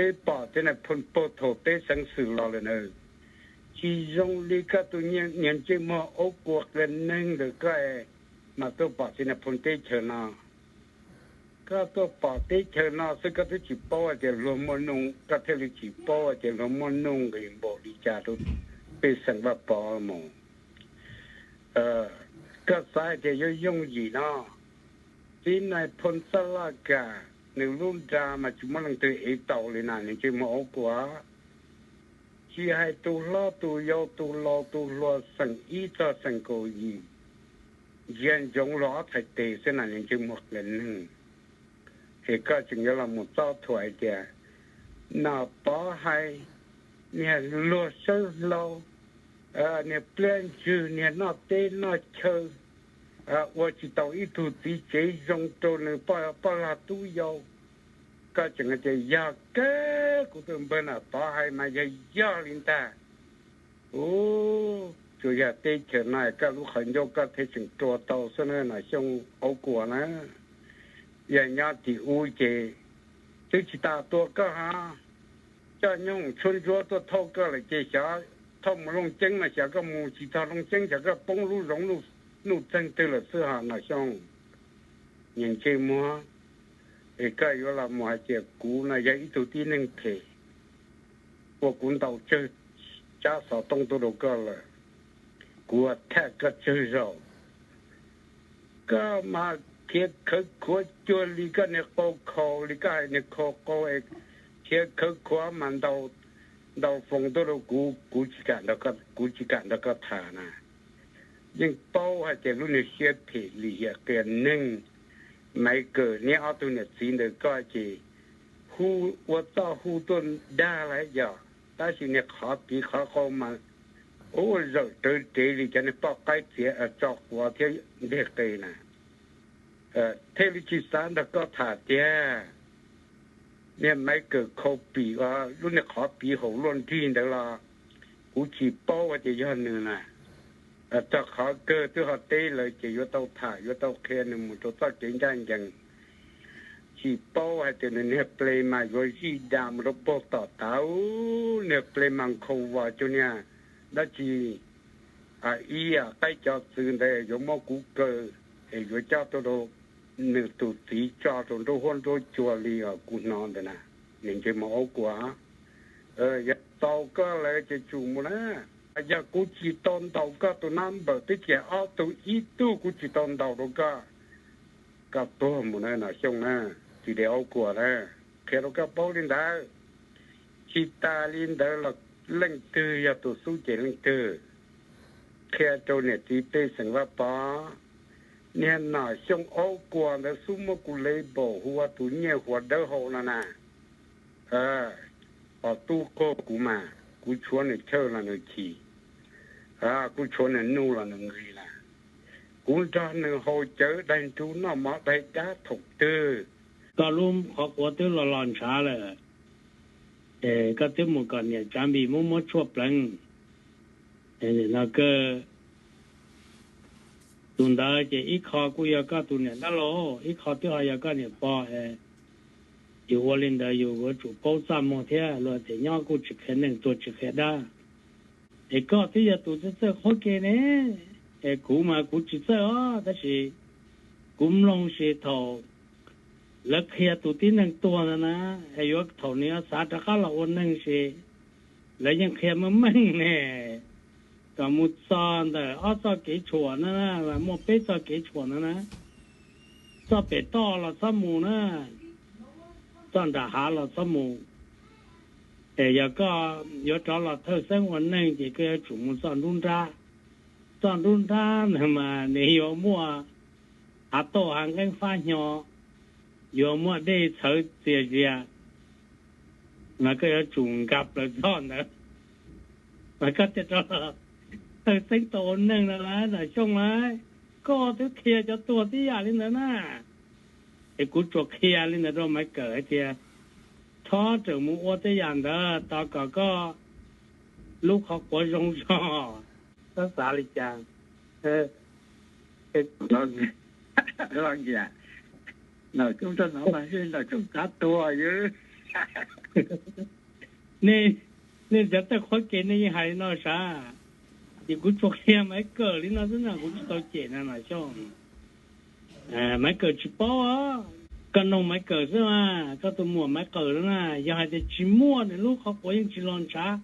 Peb pom txiv Nais Phoo puag thaum peb xeev xwm los lawm na. Tsis zoo li koj tus niag ntsej muag aub kua qias neeg ntawm koj mas tuaj pom txiv Nais Phoo teb chaws no. Koj tuaj pom teb chaws no xwb koj twb tsis paub hais tias luag muaj nuj, koj thiaj li tsis paub hais tias luag muaj nuj nqis npaum li cas rau pej xeem Vaj Pov mus. Koj xav hais tias yuav yooj yim no, txiv Nais Phoo Xaj Laj Kam nws lub nra mas tsis muaj leej twg ev tau li na, nws ntsej muag aub kua. Tsis hais tus hlob tus yau tus laus tus hluas xeem ib txog xeem kaum yim, ntsia ntsoov luag ob txhais tes xwb na, nws ntsej muag qias neeg. Es koj tseem yuav los mus txob thuam hais tias Nom Pov Hais, niag luag sawb hlau, niag pliab ntswg, niag noj teb noj chaw, ua tsis tau ib tug txiv tsev zoo rau nws poj lag tub yau. Koj tseem hais tias yog kawg, kuv tus npawg Nom Pov Hais mas yog yog li ntag. Ub, tsuas yog teb chaws no koj lub qhov ncauj koj thiaj tseem rua tau xwb na Nom Xyooj aub kua na. Yog nyob tim ub ces twb tsis tas tua koj hos, coj nyooj tshuab ntsuab tuaj thauj koj lawm ces xyov thauj mus Looj Ceeb mas xyov koj mus tsis txog Looj Ceeb xyov koj poob lub zoov nuj txeeg twg lawm xwb hos Nom Xyooj. Niag ntsej muag, es koj yuav los mus hais tias kuv no yog ib tug tib neeg phem, ua kuv ntaus tsawg tsab xov tooj tuaj rau koj lawm, kuv tham koj tsawg zaus. Koj mas khiav khawv khuav cuag li koj niag qau khau li koj hais niag khau qau, khiav khawv khuav mas ntaus foos tuaj rau kuv, kuv tsis kam nrog, kuv tsis kam nrog koj tham na. Yeej paub hais tias lub niag siab phem lim hiam qias neeg, Maiv Kawm neb ob tug niam txiv ntawm koj ces hu ua txoj hu tuaj dag lawm yog, tab sis niag qhov piv qhov qau mas ua zawm rawv rev li cov niag poj qaib txiav tso quav thiab nteg qe na. Thiaj li tsis xav nrog koj tham tiag. Niag Maiv Kawm khau pim lub niag qhov piv haum luaj nrig ntawd los kuv tsis paub hais tias yog nws na. Txog qhov kawg twb ho teb lawm ces yuav tau tham yuav tau qhia nws mus rau txoj kev ncaj ncees. Tsis paub hais tias nws niag ple mas yuav zij da mus rau puag tom tav, niag ple mas nkhaus vos cuag niag dab tsi, ib yam qaib cov txwv ntawd yuav muab kuv kaw es yuav cob tuaj rau nws tus txiv tso rau nruab huab nruab cua li kuv hnov ntawd na. Niag ntsej muag aub kua, yog txaus koj lawm ces tsum mus na. Yog kuv tsis tau ntaus koj tus nab npawm twb ces ob tug ib tug kuv tsis tau ntaus rau koj, koj tuag mus na Nom Xyooj na, tsis de aub kua na. Qhia rau koj paub li ntawd. Tsis tas li ntawd los leej twg yog tus xub ces leej twg? Qhia rau niam txiv pej xeem Vaj Pov, niag Nom Xyooj aub kua ntawd xub muab kuv lev npaum hu ua tus nyiaj huas dawb hau no na. Os tub qaug kuv mas, kuv tshuav nws chawj los nws chim, kuv tshuav nws nuj los nws nqis na. Kuv nrog nws haus cawv daig nrub noj mov daig dab thaum twg. Koj lub qhov quav twb los los ntshav lawm, koj twb mus kom niam tsav npis muab muab tshuaj pleev. No kawg, tus ntawd ces ib qho kuj yog koj tus niam dab laug, ib qho twb ho yog koj niam pog. Yus ua li ntawd yus yuav tsum paub txaj muag thiab, luag tias nyob kuj tsis qhia neeg tuag tsis qhia dab. Es koj twb yog tus txawj txawj qhuab ke ne, es kuv mas kuv tsis txawj os, tab sis kuv mloog ces thaum lawv qhia tus tib neeg tuag ntawd na, es yuav thaum nws yuav xav rov qab los ua neeg ces lawv yeej qhia meej meej ne, kom mus txog ntawm ob txoj kev tshuam na, muaj peb txoj kev tshuam ntawd na, txoj pem toj los txhob mus na, txoj nram hav los txhob mus. Es yog koj yuav rov los thawj xeeb ua neeg ces koj yuav tsum mus txoj nruab nrab. Txoj nruab nrab ntawd mas nws yuav muaj hav tauj hav nqeeb fab hnyo, yuav muaj dej txhawv txias zias, mas koj yuav tsum nkag plaws txoj ntawd. Mas koj thiaj rov los thawj xeeb tau ua neeg no las Nom Xyooj las, koj twb qhia cov tuag tib yam li ntawd na. Es kuv tsuas qhia li ntawd rau Maiv Kawm hais tias, txhob rawm mus ua tej yam ntawd tos kom koj lub qhov quav zoo zog. Txhob xav li cas. Los Nkiam, Nom Xyooj txoj hnov mas Nom Xyooj xav tuag yog. Nej, nej cov tawj qhuab ke nej yeej hais li no sav, ces kuv tsuas qhia Maiv Kawm li no xwb na, kuv tsis tau cem na Nom Xyooj. Maiv Kawm tsis paub, koj noog Maiv Kawm xwb mas, koj tus muam Maiv Kawm na, yog hais tias tsis muaj nws lub qhov quav yeej tsis los ntshav.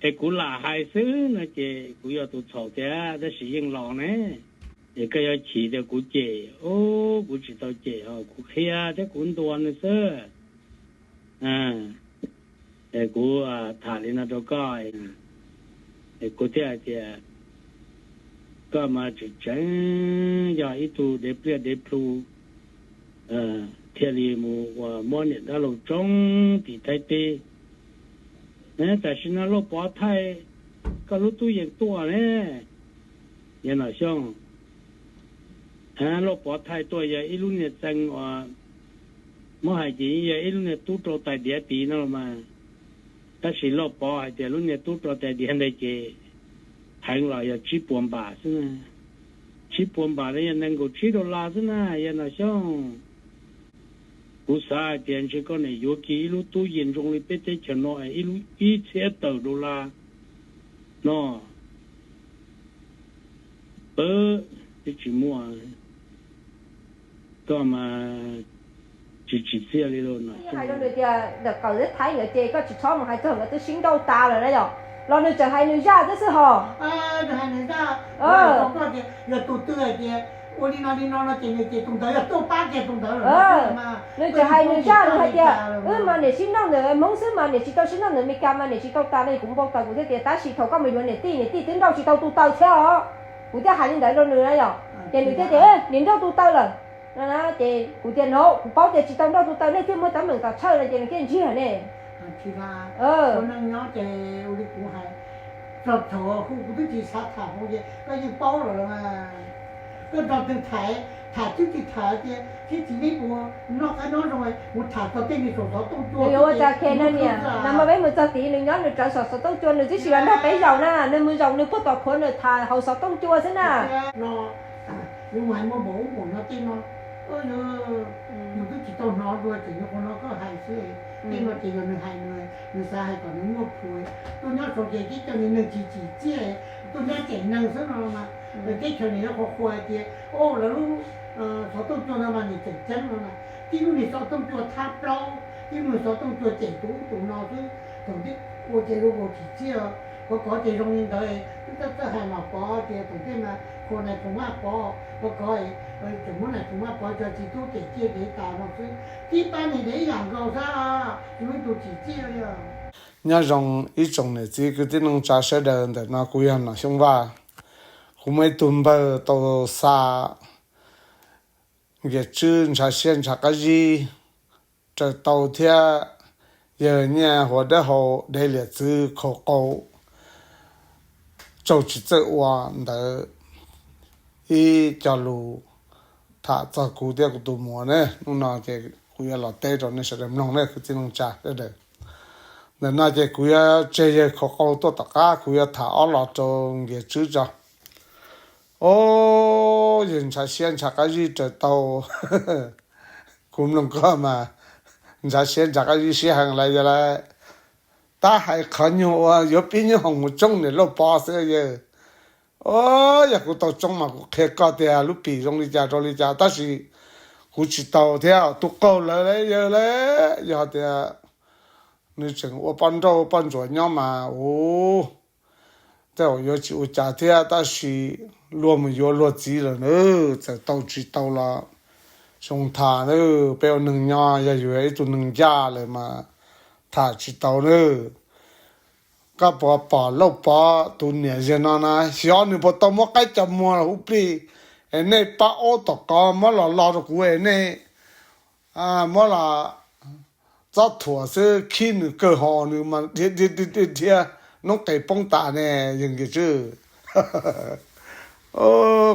Es kuv lam hais xwb no ces kuv yog tus txhaum tiag, tab sis yeej los ne. Es koj yuav chim tias kuv cem, kuv tsis tau cem os, kuv qhia thiab kuv ntuas nws xwb. Es kuv tham li no rau koj, es kuv thiaj hais tias koj mas tseem tseem yog ib tug dev pliaj dev plhu thiaj li mus ua muab niam dab laug tsoob tim Thaib teb. Tam sim no Lauj Pov thaij koj lub tub yees tuaj ne, yog Nom Xyooj. Lauj Pov thaij tuaj yog ib lub niag txee uas muab hais ces yog ib lub niag tub rau tais diav tid no los mas. Tab sis Lauj Pov hais tias lub niag tub rau tais diav ntawd ces heev los yog tsib puas npam xwb. Tsib puas npam no yog nees nkaum tsib dollar xwb na, yog Nom Xyooj. Kuv xav hais tias ntshe koj niam yuav kiag ib lub tub yees zoo li peb teb chaws no es ib lub ib txhiab tawm dollar no. Pab, twb tsis muaj, koj mas tsis tsim txiaj li lauj. Hais rau nws tias ntawm Kawm thiab Thaib nkawd ces koj tsis txhob mus hais txog nkawd, twb sib nrauj tas lawm na yom. Los nws tseem hais nws zaj xwb xwb hos. Nws hais nws zaj, yog tus twg hais tias ua li no li no no ces nws ces tus ntawd yog tuaj pab kiag tus ntawd lawm. Nws tseem hais nws zaj, nws hais tias wb mas niam sib nrauj ntawm Hmoob xwb mas niam tsis tau sib nrauj ntawm Amelikas mas niam tsis tau tas li. Kuv npau taws kuv thiaj tias tab sis thaum koj mus yuav niam tij, niam tij twb nrauj tsis tau tus taw thiab os. Kuv thiaj hais li ntawd rau nws na yom, ces nws thiaj tias niam nrauj tus taw lawm. Ces kuv tias no kuv paub tias tsis tau nrauj tus taw, nej thiaj muaj teeb meem tom tshawj no, ces nws thiaj ntsiag ne. Tsis tas, ua neej nyob ces ua li kuv hais, txog thaum hu kuv twb tsis xav tham hauv ces koj yeej paub lawm los mas. Koj nrog nws tham, tham twb tsis tham tias thiab tsis neb puas noj qab nyob zoo, mus tham txog tej niag saum xov tooj cua. Nws yuav ua cas khe no niam, nag hmo peb mus txog tid nws nyob nws rawv saum xov tooj cua, nws twb tsis los nrog peb zaum na, nws mus zaum nws puag tom qhuav nws tham hauv xov tooj cua xwb na. No, yuav mus hais muaj npaum ub npaum no tej no, yus twb tsis tau hnov dua, tseem yuav qhov no koj hais xwb. Tej no ces yog nws hais, nws xav hais kom nws muaj plhus. Tuaj nyob saud ces teb chaws nws neeg tsis tsim txiaj, tuaj nyob cem neeg xwb no mas. Teb chaws nws yuav qhuas qhuas hais tias, o, lawv lub xov tooj cua no mas nws tseem ceeb no mas. Tib lub niag xov tooj cua thab plaub, tib lub niag xov tooj cua cem tus ub tus no xwb. Thaum ntej ua ces luag tsis tsim txiaj, kov kov ces zoo li ntawd, twb txawj hais Nom Pov tias thaum ntej mas qhuas Nais Phoo Vaj Pov, kov kov tseem muab Nais Phoo Vaj Pov cov txiv tub cem ciaj dev tas no xwb. Tib pab niag dev ib yam nkaus xwb, tsis muaj ib tug tsim txiaj li. Nyob zoo ib tsoom niam txiv kwv tij neej tsa sawv daws, ntawm no kuv yog Nom Xyooj Vaj. Kuv muaj ib tug npawg tau xa Nkias Tswb ntshav siab ntshav qab zib raws tau thiab yawg Nyiaj Huas Dawb Hau dev liam txwv khaus qau tsaug tsis txawj ua ntawd ib co lus tham txog kuv thiab kuv tus muam ne. Hnub no ces kuv yuav los teb rau nej sawv daws mloog ne kwv tij neej tsa sawv daws. Ntawm no ces kuv yuav tseg yawg khaus qau tuaj tom qab, kuv yuav tham ob los rau Nkias Tswb tso. O, yawg ntshav siab ntshav qab zib raws tau. Kuv mloog koj mas ntshav siab ntshav qab zib siab heev lawm yog lawm. Tab hais qhov nyuag uas yuav pib nyuj hoom mus tsoob niam Lauj Pov xwb yawg. O, yog kuv tau tsoob mas kuv qhia koj tias lub pim zoo li cas rau li cas, tab sis kuv tsis tau thiab, tus qaug lawv lawm yawg lawm. Yog tias nws tseem ua poj nrauj poj ntsuam nyob mas, u, tej zaum yuav tsis ua cas thiab, tab sis luag mus yuav luag txiv lawm na, txawm tau tsis tau los zoo tham na. Peb ua neeg nyob yog yus yog ib tug neeg ncaj lawm mas tham tsis tau na. Koj puas pom Lauj Pov tus niam yawg no na, xyov nws puas tau muab qaib cov muag los hu plig es nej pab aub tom qov muab los lo rau kuv es nej muab los txob thuam xwb, khib nws kawg ho nws mas dhia dhia dhia noob qes poob tas ne, yawg Nkias Tswb.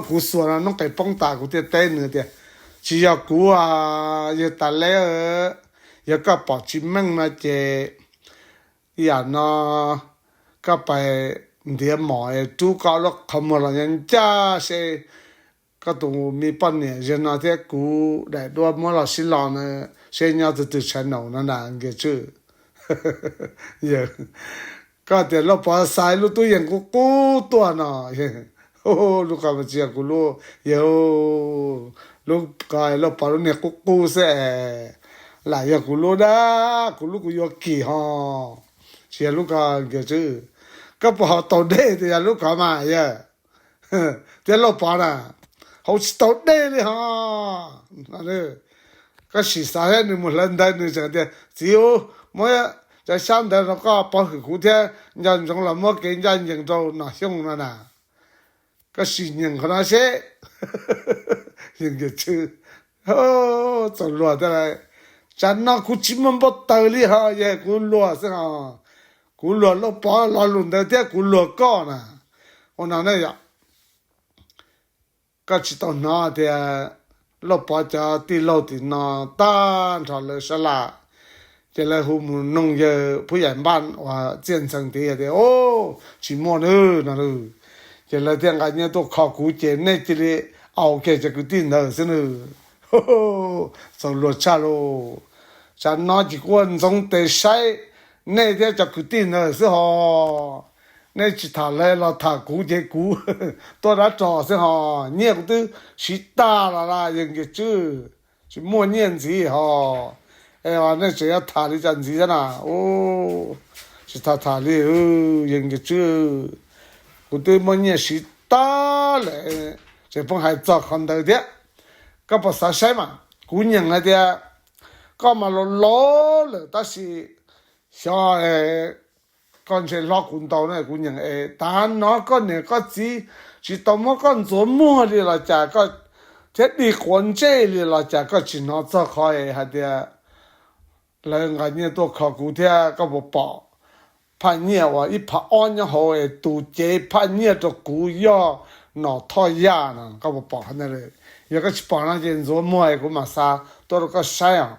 Kuv xuas no noob qes poob tas, kuv thiaj teb nws tias, tsis yog kuv, yawg Tas Leb, yog koj pom tsis meej no ces ib yam no koj pais ntiav mom rub koj lub qhov muag los ncaj ncaj seb koj tus me poj niam zaum no thiab kuv daim duab muab los sib lo na, seb nyob twg twg tshaj naum no na Nkias Tswb. Yog koj tias Lauj Pov xa lub tub yees qub qub tuaj no, lub ko mas tsis yog kuv lub, yog lub ko Lauj Pov lub niag qub qub xwb es, lam yog kuv lub dab, kuv lub kuv yuav kim ho, tsis yog lub ko Nkias Tswb. Koj puas haus tau dej tias yog lub ko mas yog, thiab Lauj Pov na, haus tsis tau dej li ho. Koj sim xav thiab, nws mus hlawv ntawv nws tseem tias txiv, muab cov xyab ntawv rau koj pov hwm kuv thiab, nco ntsoov los muab kev ncaj ncees rau Nom Xyooj no na. Koj sim nyeem qhov no seb. Yog Nkias Tswb, txaus luag thiab lauj. Tsam no kuv tsis muaj npau taws li ho, yog kuv luag xwb ho. Kuv luag Lauj Pov lo lus ntawd thiab kuv luag koj na. Ua no ne yom, koj tsis tau hnov tias Lauj Pov cov tij laug tim no tag nrho lawv sab laj, ces lawv hu mus noog yawg Phub Yaim Npaj uas txiaj ntxhee tid tias, o, tsis muaj nws no. Ces lawv thiaj nqa nyiaj tuaj kho kuv ces nej cia li au kiag cov kwv tij ntawd xwb nws. Txaus luag tshaj lauj. Tsam no ces kuv ua ntxoov tes saib nej thiab cov kwv tij ntawd xwb ho. Nej tsis tham lawv los tham kuv ces kuv tuaj dab tsi xwb ho. Nyiaj kuv twb siv tag los lawm yog Nkias Tswb, tsis muaj nyiaj ntxiv ho. Es nej tseem yuav tham li cas ntxiv thiab na? Tsis tham tham li, yog Nkias Tswb, kuv twb muab nyiaj siv tag lawm, tseem pheej hais txog qhov ntawd thiab. Koj puas xav saib mas? Kuv nyeem hais tias koj mas laus laus lawm tab sis xyov koj ntshe hlob kuv ntau na. Kuv nyeem es, tav no koj niam koj txiv tsis tau muab koj ntxuav muag li los cas, koj thiab dig quav ntsej li los cas, koj tsis hnov txog qhov es hais tias lawv nqa nyiaj tuaj kho kuv thiab? Koj puas pom phaj nyiaj uas ib phav ob nyob hauv es tus cev phaj nyiaj rau kuv yog Nom Thoj Yaj no? Koj puas pom qhov ntawd? Yog koj tsis pom no ces ntxuav muag es kuv mam xa tuaj rau koj saib os.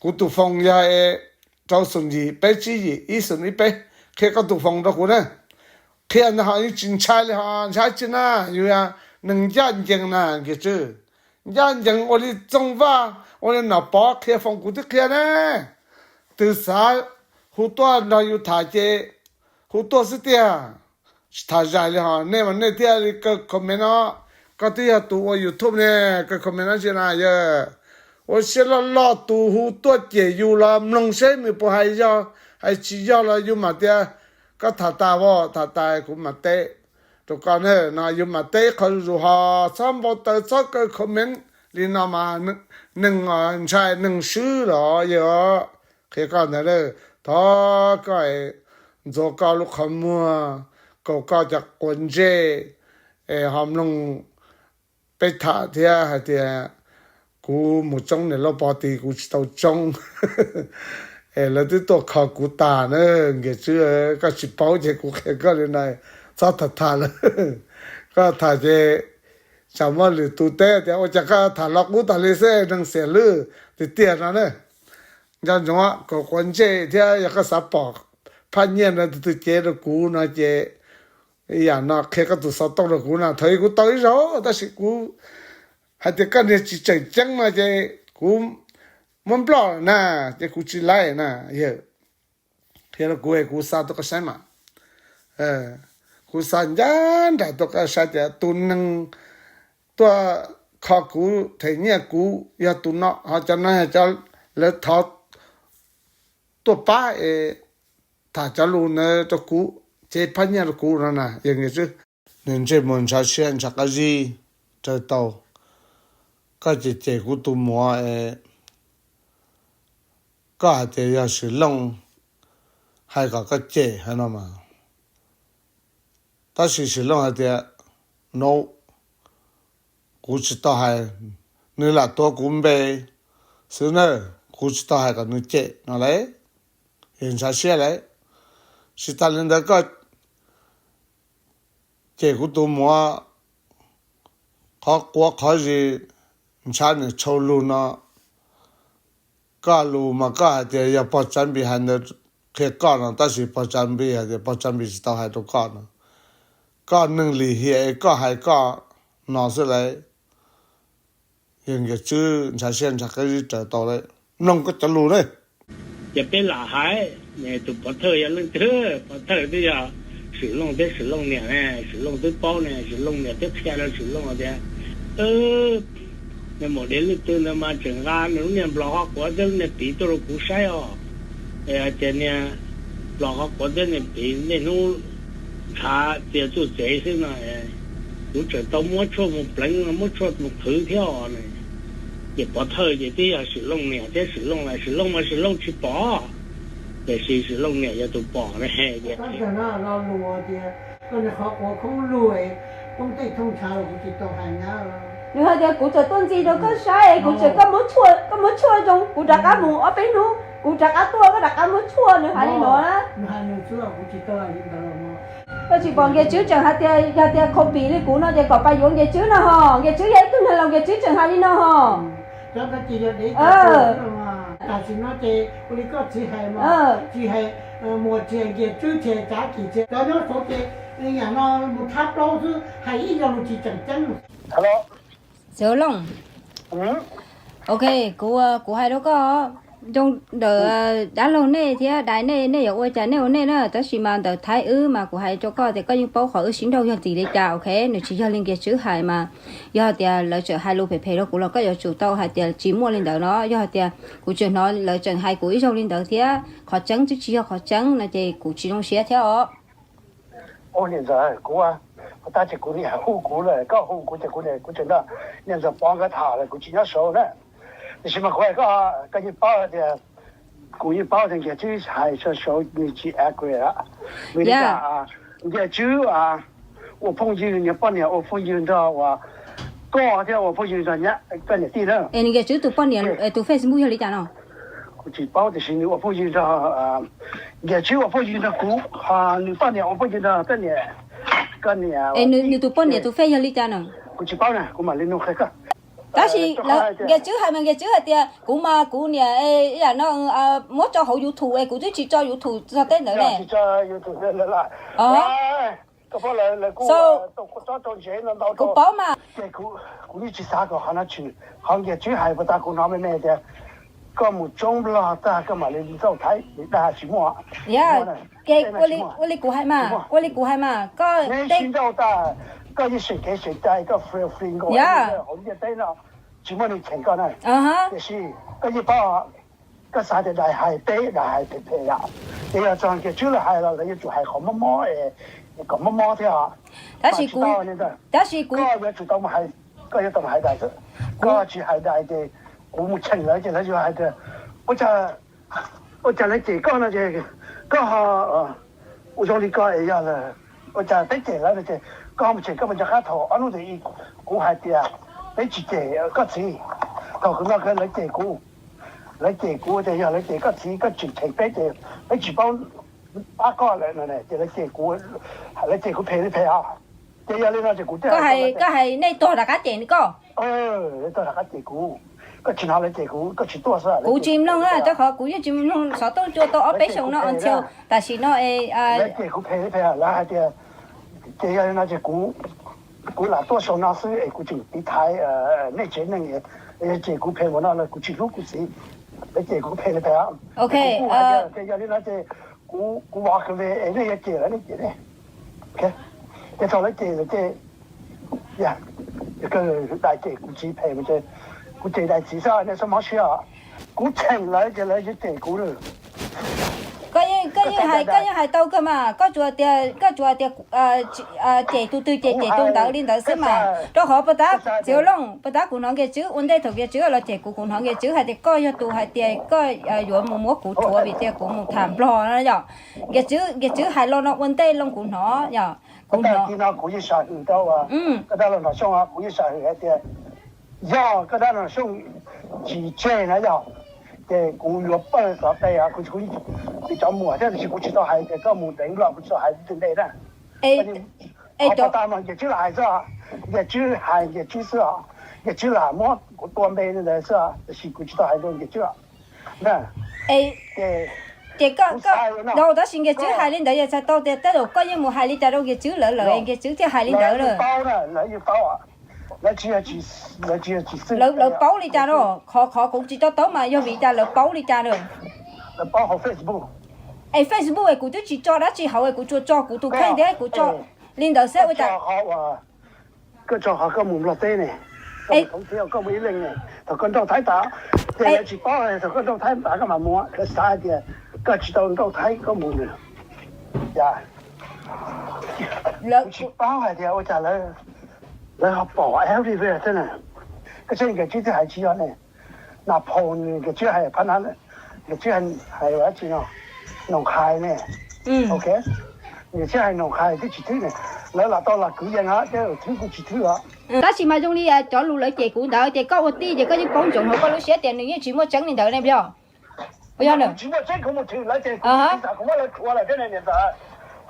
Kuv tus foos yog rau xoom yim peb tsib yim ib xoom ib peb. Qhia koj tus foos rau kuv na. Qhia ntawd ho yeej tsis ntshai li ho, ntshai tsi na? Yus yog neeg ncaj ncees na Nkias Tswb. Ncaj ncees ua li Txooj Vaj, ua li Nom Pov qhia foos kuv twb qhia ne. Twg xav hu tuaj nrog yus tham ces hu tuaj xwb tiag. Tsis tham zais li ho, nej mas nej thiaj li kaw comment no. Koj twb yog tus ua YouTube ne, kaw comment no tsi na yog. Ua siab loj loj tus hu tuaj cem yus los mloog seb nws puas hais yog, hais tsis yog los yus mam tias koj tham tas as, tham tas kuv mam teb rau koj na. No yus mam teb qhov zuj zus ho, txhob npau taws txhob kaw comment li no mas neeg ntshai neeg swb los yog. Qhia koj ntawd, thov koj ntxuav koj lub qhov muag, kaus koj cov quav ntsej, es ho mloog peb tham thiab hais tias kuv mus tsoob niam Lauj Pov tid kuv tsis tau tsoob. Es lawv twb tuaj kho kuv tas na. Nkias Tswb, koj tsis paub ces kuv qhia koj li no, txhob tham tham lawm. Koj tham ces tsam muaj lwm tus teb tias ua cas koj tham los qub tas li xwb, neeg xiam lwj tiag tiag no na. Nco ntsoov kaus quav ntsej thiab yog koj xav pom phaj nyiaj no tus twg cev rau kuv no ces ib yam no qhia koj tus xov tooj rau kuv no. Thaum ub kuv tau ib zaug tab sis kuv hais tias koj niag tsis tseem ceeb no ces kuv muab nploj lawm na, ces kuv tsis laij na. Yog qhia rau kuv es kuv xa tuaj koj saib mas. Kuv xa ncaj nraim tuaj koj saib tias tus neeg tuaj kho kuv them nyiaj kuv yog tus no, ho cov no yog cov lawv thov tuaj pab es tham cov lus ntawd rau kuv, cev phaj nyiaj rau kuv no na. Yog Nkias Tswb, nws ntsej muag ntshav siab ntshav qab zib raws tau. Koj cem cem kuv tus muam es koj hais tias yog Swm Looj hais kom koj cem hais no mas. Tab sis Swm Looj hais tias, no, kuv tsis tau hais, nws lam tuav kuv npe xwb na, kuv tsis tau hais kom nws cem no lauj. Es ntshav siab lauj. Tsis tas li ntawd koj cem kuv tus muam qhov quav qhov zis, ntshav niam tshau lug no. Koj lus mas koj hais tias yog pog Tsav Npis hais ntawd qhia koj no, tab sis pog Tsav Npis hais tias pog Tsav Npis tsis tau hais rau koj no. Koj neeg lim hiam es koj hais koj no xwb lauj. Yog Nkias Tswb ntshav siab ntshav qab zib raws tau lawm, mloog koj cov lus na. Ces peb lam hais, tus pov thawj yog leej twg? Pov thawj twb yog Swm Looj thiab Swm Looj niam ne. Swm Looj twb paub ne, Swm Looj niam twb qhia rau Swm Looj tias, nws maum dev leej twg ntawd mas tseem nqa nws lub niag nplos qhov quav thiab lub niag piv tuaj rau kuv saib os. Hais tias niag nplos qhov quav thiab niag piv niaj hnub ntshav txias txuj txev xwb no, kuv tseem tau muab tshuaj mus pleev, muab tshuaj mus qhwv thiab os. Ces pov thawj ces twb yog Swm Looj niam thiab Swm Looj lawm, Swm Looj mas Swm Looj tsis pom, tiam sis Swm Looj niam yog tus pom ne. Tias nws hais tias kuv tseem tuaj ntxiv rau koj saib, kuv tseem koj muab tshuaj, koj muab tshuaj zoo, kuv rov qab mus ob peb hnub kuv rov qab tuaj, koj rov qab muab tshuaj, nws hais li no na. Koj tsis pom Nkias Tswb tseem hais tias yog tias copy li kuv no ces kom pab yuav Nkias Tswb no ho, Nkias Tswb yog ib tug neeg laus, Nkias Tswb tseem hais li no ho. Tam sim no ces ua li koj txiv hais, tsis hais muas tsis hais Nkias Tswb tsis hais Tsav Kim tsis hais, cov nyob saud ces yam no mus thab plaub xwb, hais ib lo lus tsis tseem ceeb. Xeev Looj, ok, kuv, kuv hais rau koj, zoo ntawm dab laug nej thiab dais nej, nej yuav ua cas nej ua nej na, tab sis mas ntawm Thaib wb mas kuv hais rau koj tias koj yeej paub qhov wb sib nrauj yog ntxim li cas, ok, nws tsis yog li Nkias Tswb hais mas. Yog tias lawv tseem hais lus phem phem rau kuv los koj yuav tsum tau hais tias tsis muaj li ntawd no. Yog tias kuv tseem hnov lawv tseem hais kuv ib zaug li ntawd thiab qhov tseeb twb tsis yog qhov tseeb no ces kuv tsis zoo siab thiab os. Ua niam ntxawm, kuv, tab sis kuv niam hu kuv lawm, koj hu kuv ces kuv, kuv tseem nrog niam ntxawm Pov nkawd tham lawm, kuv tsis nyob saud na. Tiam sis mas kuv hais koj, koj yeej paub tias, kuv yeej paub tias Nkias Tswb hais saud nws tsis accurate. Vim li cas Nkias Tswb ua phooj ywg, niag poj niam ua phooj ywg nrog uas koj thiab ua phooj ywg nrog nyab, koj niam tij na. Es Nkias Tswb tus poj niam tus Facebook yog li cas no? Kuv tsis paub tiam sis nws ua phooj ywg nrog, Nkias Tswb ua phooj ywg nrog kuv, nws poj niam ua phooj ywg nrog koj niam, koj niam. Es nws tus poj niam tus Face yog li cas no? Kuv tsis paub na, kuv mam li nug qhia koj. Tab sis Nkias Tswb hais mas Nkias Tswb hais tias kuv mas kuv niam ib yam no muab tso hauv YouTube es kuv twb tsis tso YouTube txog tej ntawd ne. Kuv paub mas. Kuv yeej tsis xav kom qhov no tshwm, qhov Nkias Tswb hais puas tas kuv hnov me me tias koj mus tsoob Nplog tag koj mam li nrauj Thaib, dag tsis muaj. Ces ua li kuv hais mas, ua li kuv hais mas koj teb nrauj tag, koj yeej seem kev seem cai, koj free free nkaus hauv ntiaj teb no, tsis muaj neeg cheem koj na. Tiam sis koj yeej paub, koj xav tias dais hais peb, dais hais phem phem yom, ces yog txog Nkias Tswb lawv hais los lawv yuav tsum hais qhov mob mob, kom mob mob thiab. Tab sis kuv, tab sis kuv, koj yuav tsum tau mus hais, koj yuav tau mus hais dais xwb. Koj tsis hais dais ces kuv mus cheem lawv ces lawv yuav hais tias ua cas, ua cas lawv cem koj no ces koj ho ua zoo li koj es yog lawm, ua cas peb cem lawv no ces koj ho mus cheem, koj mus nco qab thaum ob hnub ntawd kuv hais tias peb tsis cem koj txiv, thaum kuv no lawv cem kuv, lawv cem kuv tias yog lawv cem koj txiv koj tseem cheem peb ces peb tsis paub pab koj lawm no ces lawv cem kuv, lawv cem kuv phem li phem os. Ces yog li no ces kuv thiaj, koj hais nej tuag rov qab cem koj, tuag rov qab cem kuv, koj tsis hnov lawv cem kuv, koj tsis tuaj xwb. Kuv tsis mloog na, rau qhov kuv yeej tsis mloog xov tooj cua tau ob peb xyoos no until tam sim no. Lawv cem kuv phem li phem, lawv hais tias ces yog li no ces kuv, kuv lam tuaj xyoo no xwb es kuv tseem tiv thaiv nej tsev neeg, ces kuv phem ua no los kuv tsis hlub kuv txiv, lawv cem kuv phem li phem. Ces yog li no ces kuv, kuv vov kawg li es nej yuav cem lawv nej cem nej. Ces thaum lawv cem lawm ces dais cem kuv txiv phem ces kuv cem dais txiv xwb, nej txhob mob siab os. Kuv cheem lawv ces lawv yuav cem kuv lawm. Koj yeej hais, koj yeej hais tau kawg mas, koj tsuas tias, koj tsuas tias cem tus twg ces cem tus ntawd li ntawd xwb mas. Rau qhov puas tab, Txiv Looj, puas tab kuv hnov Nkias Tswb ua ntej thaum Nkias Tswb los cem kuv, kuv hnov Nkias Tswb hais tias koj yog tus hais tias koj yuav mus muab kuv rhuav vim tias kuv mus tham Nplog no yom. Nkias Tswb, Nkias Tswb hais lo no ua ntej loo kuv hnov yom. Kuv hnov no kuv yeej sam hwm rau koj dab laug Nom Xyooj, kuv yeej sam hwm hais tias yog koj dab laug Nom Xyooj tsis tseg na yom, ces kuv yuav pawg tov qe, kuv, kuv cov muam thiab, tiam sis kuv tsis tau hais tias koj mus deev Nplog, kuv tsis tau hais twg ntej na. Qhov tas mas Nkias Tswb lam hais xwb, Nkias Tswb hais Nkias Tswb xwb os, Nkias Tswb lam muab kuv tua npe li ntawd xwb, tiam sis kuv tsis tau hais rau Nkias Tswb os. Ces koj, tab sis Nkias Tswb hais li ntawd yog txhais tau tias tej zaum koj yeej mus hais li cas rau Nkias Tswb lawv lawm Nkias Tswb thiaj hais li ntawd lawm. Paub na, lawv yeej paub, Lawv tsis yog tsis xwb, lawv paub li cas no? Qhov qhov kuv tsis to taub mas yog vim cas lawv paub li cas no? Lawv paub hauv Facebook. Es Facebook es kuv twb tsis tso dab tsi hauv es kuv tsuas tso kuv tus kheej thiab kuv tso li ntawd xwb ua cas. Koj tso qhov koj mus Nplog teb ne, koj mus thoob thiab koj mus ib leeg ne, thaum koj nrauj Thaib tas, ces lawv tsis paub thaum koj nrauj Thaib tas koj mam mus, lawv xav hais tias koj tsis tau nrauj Thaib koj mus nws. Lawv tsis paub hais tias ua cas lawv ho pom everywhere thiab na. Koj saib Nkias Tswb twb hais tsis yog ne, Nas Phoo Nkias Tswb hais phab na, Nkias Tswb hais dab tsi no, Noom Qhais ne, ok, Nkias Tswb hais Noom Qhais twb tsis thwb ne, lawv lam tau lam kwv yees thiab thwb kuj tsis thwb os. Tab sis mas zoo li cov lus lawv cem kuv ntawd ces koj ua tij ces koj yeej paub ntsoov hauv koj lub siab tias nws yeej tsis muaj tseeb li ntawd ne, puas yog?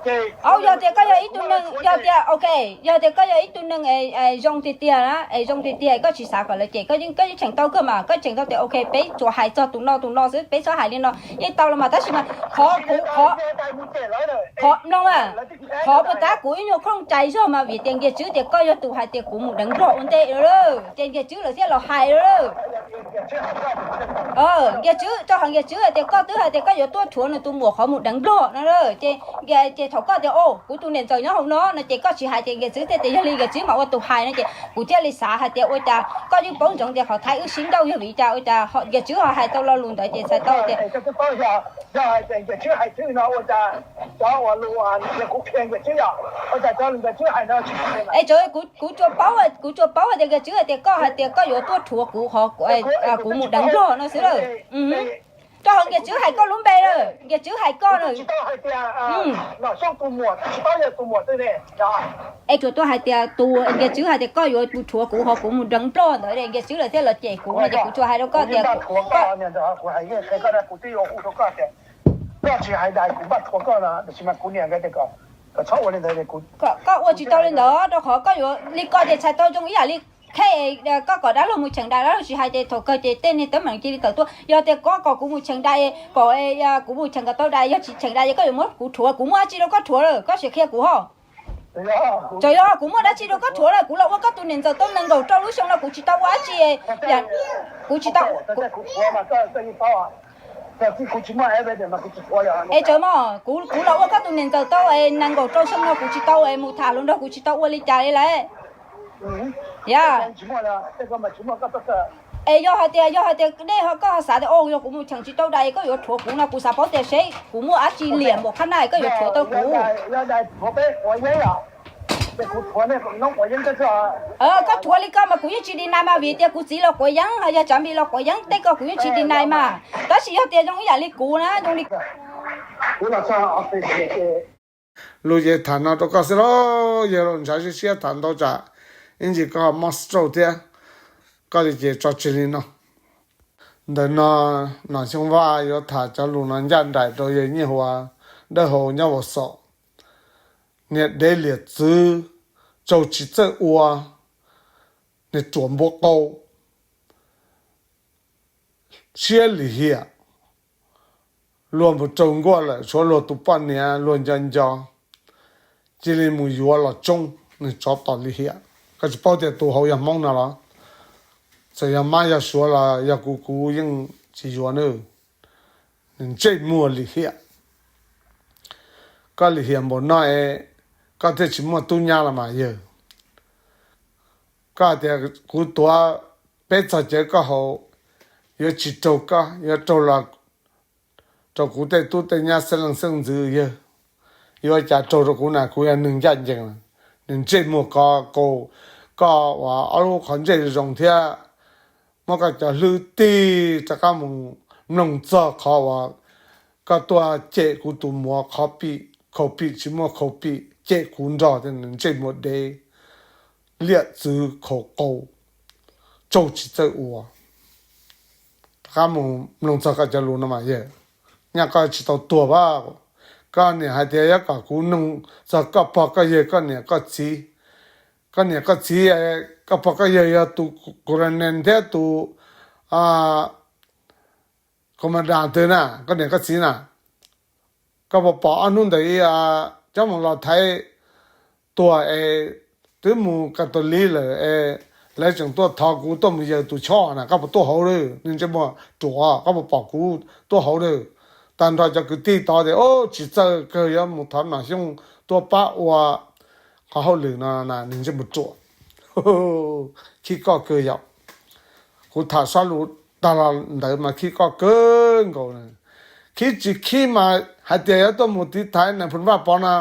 Yog tias koj yog ib tug neeg, yog tias ok, yog tias koj yog ib tug neeg zoo tiag tiag na, es zoo tiag tiag koj tsis xav kom lawv cem, koj yeej tseem tau kawg mas, koj tseem tau tias ok peb tsuas hais txog tus no tus no xwb, peb txhob hais li no yeej tau los mas, tab sis mas qhov kuv qhov qhov mloog a, qhov puas tab kuv ib nyuag khooj cai zog mas vim tias Nkias Tswb tias koj yog tus hais tias kuv mus deev Nplog ua ntej lawm, ces Nkias Tswb lawv thiaj los hais lawm. Nkias Tswb, rau qhov Nkias Tswb hais tias koj twb hais tias koj yuav tuaj rhuav nws tus muam qhov mus deev Nplog no, ces thaum koj tias o kuv tus niam ntxawm nyob hauv no no ces koj tsis hais tias Nkias Tswb thiaj tias yog li Nkias Tswb mam ua tus hais no ces kuv thiaj li xav hais tias ua cas koj yeej paub ntsoov tias qhov Thaib wb sib nrauj yog vim cas ua cas Nkias Tswb ho hais tau lo lus ntawd ces txhais tau tias es kuv tsuas paub, kuv tsuas paub hais tias Nkias Tswb hais tias koj hais tias koj yuav tuaj rhuav kuv, kuv mus deev Nplog no xwb lawm. Rau qhov Nkias Tswb hais koj lub npe lawm, Nkias Tswb hais koj lawm. Es tsuas tuaj hais tias tus Nkias Tswb hais tias koj yuav mus rhuav kuv ho kuv mus deev Nplog ntawd Nkias Tswb lawv thiaj los cem kuv no ces kuv tsuas hais rau koj tias koj ua tsis tau li ntawd rau qhov koj yuav li koj ces txhais tau zoo ib yam li khej, koj kom dab laug mus cheem dais dab laug tsis hais ces thaum kawg ces tej niag teeb meem cia li tawm tuaj. Yog tias koj kom kuv mus cheem dais, kom kuv mus cheem kom tau dais, yog tsis cheem dais ces koj yuav muab kuv rhuav, kuv muaj dab tsi rau koj rhuav lawm, koj sim qhia kuv ho. Txawm yog kuv muaj dab tsi rau koj rhuav lawm, kuv los ua koj tus niam ntxawm tau nees nkaum rau lub xyoo no kuv tsis tau ua dab tsi, kuv tsis tau. Es txawm mas kuv, kuv los ua koj tus niam ntxawm tau nees nkaum rau xyoo no kuv tsis tau mus tham hluas nraug, kuv tsis tau ua li cas li lawm. Yog, es yog hais tias, yog hais tias nej koj xav tias o yog kuv mus cheem tsis tau dais koj yuav rhuav kuv no kuv xav paub tias seb kuv muaj dab tsi liam npaum qhab na koj yuav rhuav tau kuv. Koj rhuav li koj mas kuv yeej tsis deny mas vim tias kuv txiv los quav yeeb ho yog Tsav Npis los quav yeeb tej ko kuv yeej tsis deny mas. Tab sis yog tias zoo ib yam li kuv na, zoo li lus ces tham no rau koj xwb los yog los ntshav siab siab tham ntau tsam ib ntsis koj mob stroke thiab, koj li ces tso tseg li no. Ntawm no Nom Xyooj Vaj yuav tham cov lus no ncaj nraim rau yawg Nyiaj Huas Dawb Hau nyob Vauv Xom. Niag dev liam txwv, tsaug tsis txawj ua, niag ruam npua qau, siab lim hiam, luag mus raug nkuaj lawm tshuav luag tus poj niam luag nco nco, cia li mus yuav los tsoob, nws tsov tom lim hiam. Koj tsis paub tias tus hauv yog Hmoob no los? Txawm yog mab yog suav los yog kuv, kuv yeej tsis yuav nws. Nws ntsej muag lim hiam. Koj lim hiam npaum no es koj thiaj tsis muaj tub nyab los mas yawg. Koj tias kuv tuav peb txog cawv koj haus, yuav tsis raug koj, yuav raug los rau kuv tej tub tej nyab xeeb leej xeeb ntxwv yawg. Yuav cas raug rau kuv na, kuv yog neeg ncaj ncees. Nws ntsej muag ko kaus, koj uas ob lub qhov ntsej zoo thiab, muab koj cov hlwb tig rov qab mus mloog txog qhov uas koj tuaj cem kuv tus muam qhov pim, khaus pim tsis muaj khaus pim, cem kuv nrog thiab nws ntsej muag dev, liam txwv khaus qau, tsaug tsis txawj ua. Rov qab mus mloog txog koj cov lus no mas yawg, nyaj koj tsis tau tuag pab. Koj niam hais tias yuav kom kuv noog txog koj pog koj yawg, koj niam koj txiv. Koj niam koj txiv, koj pog koj yawg yog tus Colonel thiab tus Commandant twg na, koj niam koj txiv na? Koj puas pom ob hnub ntawd coj mus los Thaib tuag es twb mus Catholic lawm es Lawv tseem tuaj thov kuv tuaj mus yawg tus choj na, koj puas tuaj hauv lawm? Nws ntsej muag ruam, koj puas pom kuv tuaj hauv lawm? Tag nrho cov kwv tij tod tias, o, tsis txawj kawg, yuav mus thov Nom Xyooj tuaj pab ua qhov hauj lwm no na, nws ntsej muag ruam. Khib koj kawg yom. Kuv tham sob lus tag los ntawd mas khib koj kawg nkaus. Khib tsis khib mas hais tias yuav tuaj mus tiv thaiv Nais Phoo Vaj Pov no,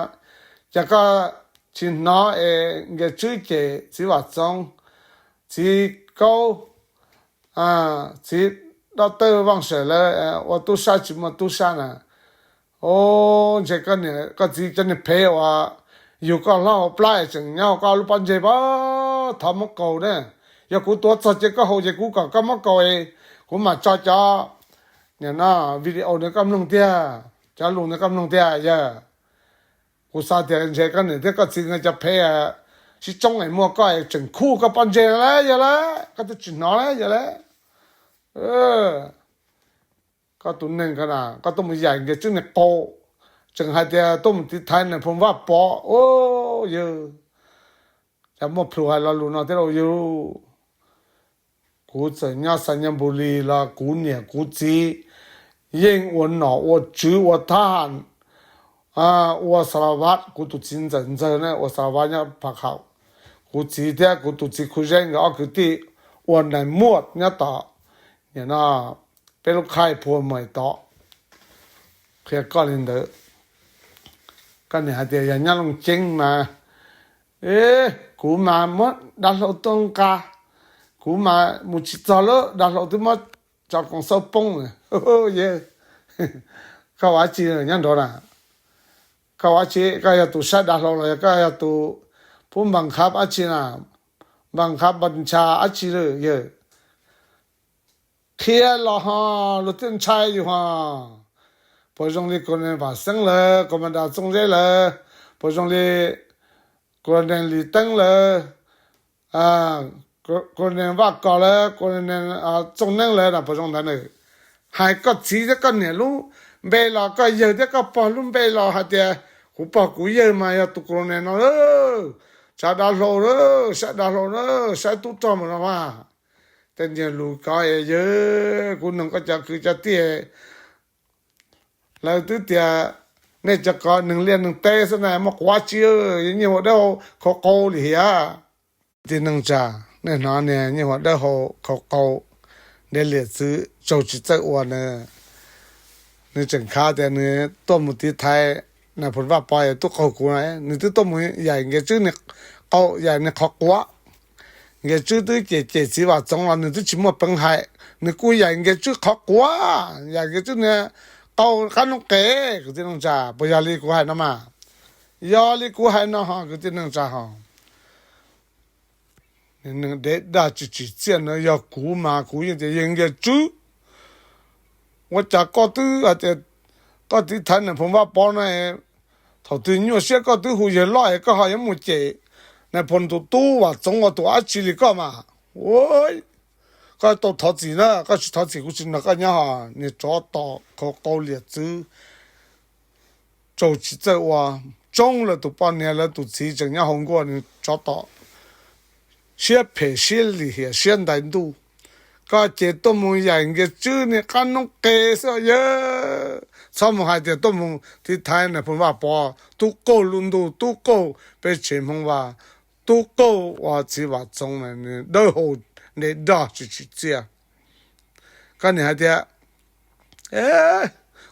ces koj tsis hnov es Nkias Tswb cem txiv Vam Txoov, txiv Kaub, txiv Dab Tawj Vaj Sawm lawv ua tub sab tsis muaj tub sab na. O, ntshe koj niam koj txiv cov niag phem uas yug koj hlob hauv plab es tseem nyob hauv koj lub pob ntseg pab thov muab kaus na. Yog kuv tuav txog ces koj haus ces kuv kom koj muab kaus es kuv mam tso cov, nim no, video ntawd koj mloog tiag, cov lus ntawd koj mloog tiag yawg. Kuv xav tias ntshe koj niam thiab koj txiv nkawd cov phem sib tsoob es muaj koj es tseem khuj koj pob ntseg lawm yawg lawm, koj twb tsis hnov lawm yawg lawm. Koj tus neeg ko na, koj tuaj mus yaim Nkias Tswb niag qau, tseem hais tias tuaj mus tiv thaiv Nais Phoo Vaj Pov. O, yawg, cas muaj plhus hais lo lus no thiab lauj yawg. Kuv txawm nyob Xais Nyas Npus Lis los kuv niam kuv txiv yeej ua nom ua tswv ua thab ham, ua Xas Las Vas, kuv tus txiv ntxawm ntxawg na ua Xas Las Vas nyob Phav Khaum. Kuv txiv thiab kuv tus txiv Khu Zeb nkawd ob kwv tij ua nais muaj nyob tom, nim no, peb lub khaij Phua Mais tod. Qhia koj li ntawd, koj niam hais tias yog nyob Looj Ceeb mas, kuv mas muab dav hlau tuaj nqa, kuv mas mus tsis txog lawm, dav hlau twb muab tso koom xauj poob. Yawg, koj ua dab tsi nyob nraud na? Koj ua dab tsi? Koj yog tus saib dav hlau los yog koj yog tus pub npas khab dab tsi na? Npas khab npas ntsha dab tsi lawm yawg? Qhia los ho luag thiaj ntshai yus ho. Puas zoo li Colonel Vam Xeeb lawv, Commander Txooj Zeb lawv, puas zoo li Colonel Lis Teeb lawv, Colonel Vaj Kos lawv, Colonel Txooj Neeb lawv na, puas zoo ntawd na? Hais koj txiv thiab koj niam lub npe los koj yawg thiab koj pog lub npe los hais tias kuv pog kuv yawg mas yog tus Colonel no lawm. Tsav dav hlau lawm, saib dav hlau lawm, saib tub rog mus no mas. Tej niag lus ko yawg, kuv noog koj cov kwv cov tij, lawv twb tias nej cov ko neeg liaj neeg teb xwb na, muaj quav tsi, nyiaj huam dawb hau khau qau li hiam? Kwv tij neej tsa, nej hnov niag nyiaj huam dawb hau khau qau, ntev liam txwv tsaug tsis txawj ua na. Nws tseem khav tias nws tuaj mus tiv thaiv Nais Phoo Vaj Pov es tub qaug kuv na, nws twb tuaj mus yaim Nkias Tswb niag qau, yaim niag qhov quav. Nkias Tswb twb cem cem txiv Vam Txoov los nws twb tsis muaj peev hais, nws kuj yaim Nkias Tswb qhov quav, yaim Nkias Tswb niag qau qab noob qes. Kwv tij neej tsa, puas yog li kuv hais no mas? Yog li kuv hais no ho kwv tij neej tsa ho. Dev dag tsis tsim txiaj no, yog kuv mas kuv yeej tias yawg Nkias Tswb, ua cas koj twb hais tias koj tiv thaiv Nais Phoo Vaj Pov no, thaum twg nyuaj siab koj twb hu yawg loj es koj ho yuav mus cem Nais Phoo tus tub Vam Txoov ua tus dab tsi li koj mas? Koj tau thov txim na, koj tsis thov txim kuv tsis nrog koj nyob ho. Niag tsov tom khau qau liam txwv, tsaug tsis txawj ua, tsoob lawv tus poj niam lawv tus txiv tseem nyob hauv nkuaj, nws tsov tom siab phem siab lim hiam siab ntais ntuj. Koj ces tuaj mus yaim Nkias Tswb niag qab noob qes xwb yawg. Txhob mus hais tias tuaj mus tiv thaiv Nais Phoo Vaj Pov, tub qaug lub ntuj, tub qaug peb tsev Hmoob Vaj, tub qaug ua txiv Vam Txoov na, nws dawb hau ntev dag tsis tsim txiaj. Koj niam hais tias,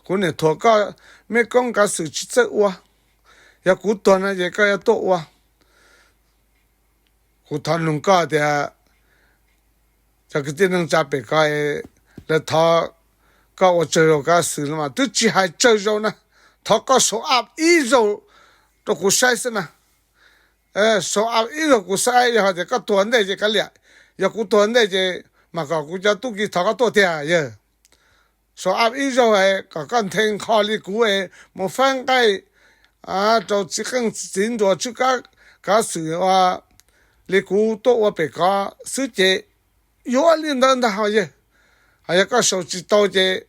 kuv niam thuam koj, mej koob kav xwm tsis txawj ua, yog kuv tuag no ces koj yuav tuaj ua. Kuv thov noog koj tias, cov kwv tij neej tsa pem ko, lawv thov koj ua tsawg zaus kav xwm los mas twb tsis hais tsawg zaus na, thov koj sau ab ib zaug rau kuv saib xwb na. Sau ab ib zaug kuv saib, yog hais tias koj tuag ntej ces kav liam, yog kuv tuag ntej ces mas kom kuv cov tub ki thov koj tuaj tiag yawg. Sau ab ib zaug kom koj nthe nkho li kuv es mus faib nqaij rau txiv qeej txiv nruas tswb kav xwm li kuv tuaj ua pem ko xwb ces yuav li ntawd ntag ho yawg. Ho yog koj sau tsis tau ces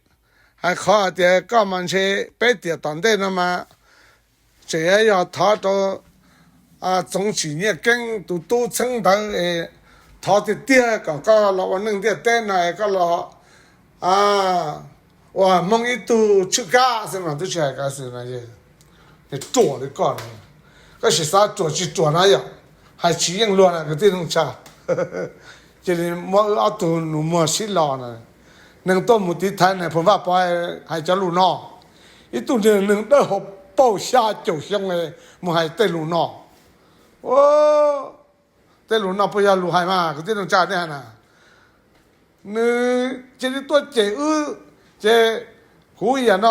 hais qhov hais tias koj mas ntshe peb tiam tom ntej no mas tseem yog thov rau Txoov Tsim Nyiaj Keeb tus tub txheeb ntawd es Thov tiag tiag kom koj los ua neej ntiaj teb no es koj los ua Hmoob ib tug tshwj kab xwb no, twb tsis hais kav xwm no, ruam li koj no. Koj sim xav ruam tsis ruam na yom, hais tsis yeej luag na kwv tij neej tsa. Cia li muab wb ob tug nus muag sib los na. Neeg tuaj mus tiv thaiv Nais Phoo Vaj Pov hais cov lus no, ib tug neeg dawb hau pauj xya caum xyoo mus hais tej lus no. Tej lus no puas yog lus hais mas kwv tij neej tsa, nej hais na? Nws cia li tuaj cem wb, ces kuv yam no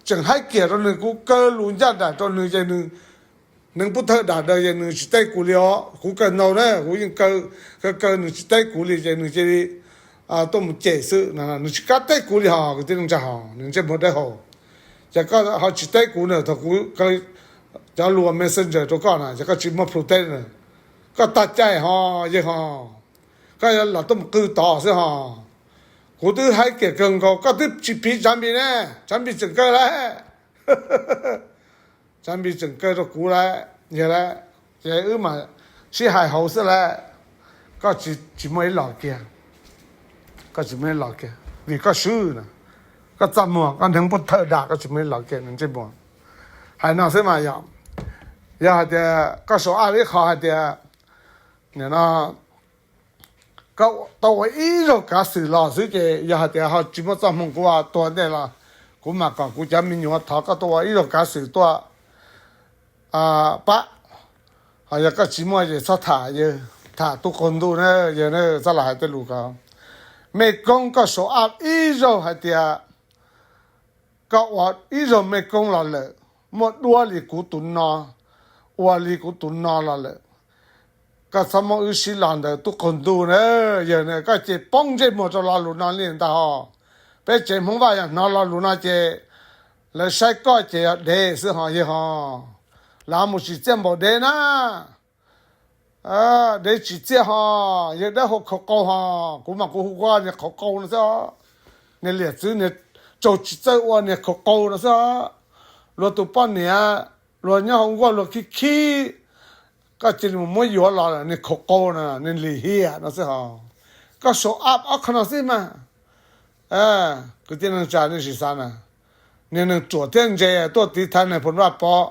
tseem haib kiag rau nws, kuv kaw lus ncaj nraim rau nws ces nws, neeg pub thawj dam daws ces nws tsis teb kuv li os. Kuv kaw ntau na, kuv yeej kaw, kaw nws tsis teb kuv li ces nws cia li tuaj mus cem xwb, nws tsis kam teb kuv li hos kwv tij neej tsa hos, nws ntsej muag dawb hau. Ces koj ho tsis teb kuv na, thaum kuv kaw cov lus messenger rau koj na ces koj tsis muaj plhu teb na. Koj tag cai hos yawg hos, koj yuav los tuaj mus qw tod xwb hos. Kuv twb haib kiag kawg nkaus, koj twb tsis piv Tsav Npis ne, Tsav Npis tseem kaw lawm. Tsav Npis tseem kaw rau kuv lawm, yog lawm, ces wb mam sib hais hauv xwb lawm. Koj tsis muaj ib los kiag, koj tsis muaj ib los kiag vim koj swb na. Koj txaj muag, koj neeg pub thawj dam, koj tsis muaj ib los kiag nws ntsej muag. Hais no xwb mas yog, yog hais tias koj sau ab ib qho hais tias nim no koj tau ua ib zaug kav xwm los xwb ces yog hais tias ho tsis muaj txoj hmoo kuv ua tuag ntej los kuv mam kom kuv cov me nyuam thov koj tuaj ua ib zaug kav xwm tuaj pab. Ho yog koj tsis muaj ces txhob tham yawg, tham tub qaug ntuj na yawg na, txhob los hais tej lus ko. Mej Koob koj sau ab ib zaug hais tias koj ua ib zaug Mej Koob los lawm, muaj duab li kuv tus no, ua li kuv tus no los lawm. Koj txhob muab wb sib los ntawm tub qaug ntuj na yawg na, koj ces poob ntsej muag rau lo lus no li ntag hos. Peb tsev Hmoob Vaj yog hnov lo lus no ces lawv saib koj ces yog dev xwb hos yawg hos. Lawv mus tsim txiaj npaum dev na, dev tsim txiaj hos, yawg dawb hau khaus qau hos, kuv mas kuv hu ua niag khaus qau no xwb os. Niag liam txwv, niag tsaug tsis txawj ua niag khaus qau no xwb os. Luag tus poj niam, luag nyob hauv nkuaj luag khib khib, koj cia li mus muab yuav los niag khaus qau no, niag lim hiam no xwb hos. Koj sau ab ob qho no xwb mas. Kwv tij neej tsa nej sim xav na, niag neeg ruam thiab ntse tuaj tiv thaiv Nais Phoo Vaj Pov,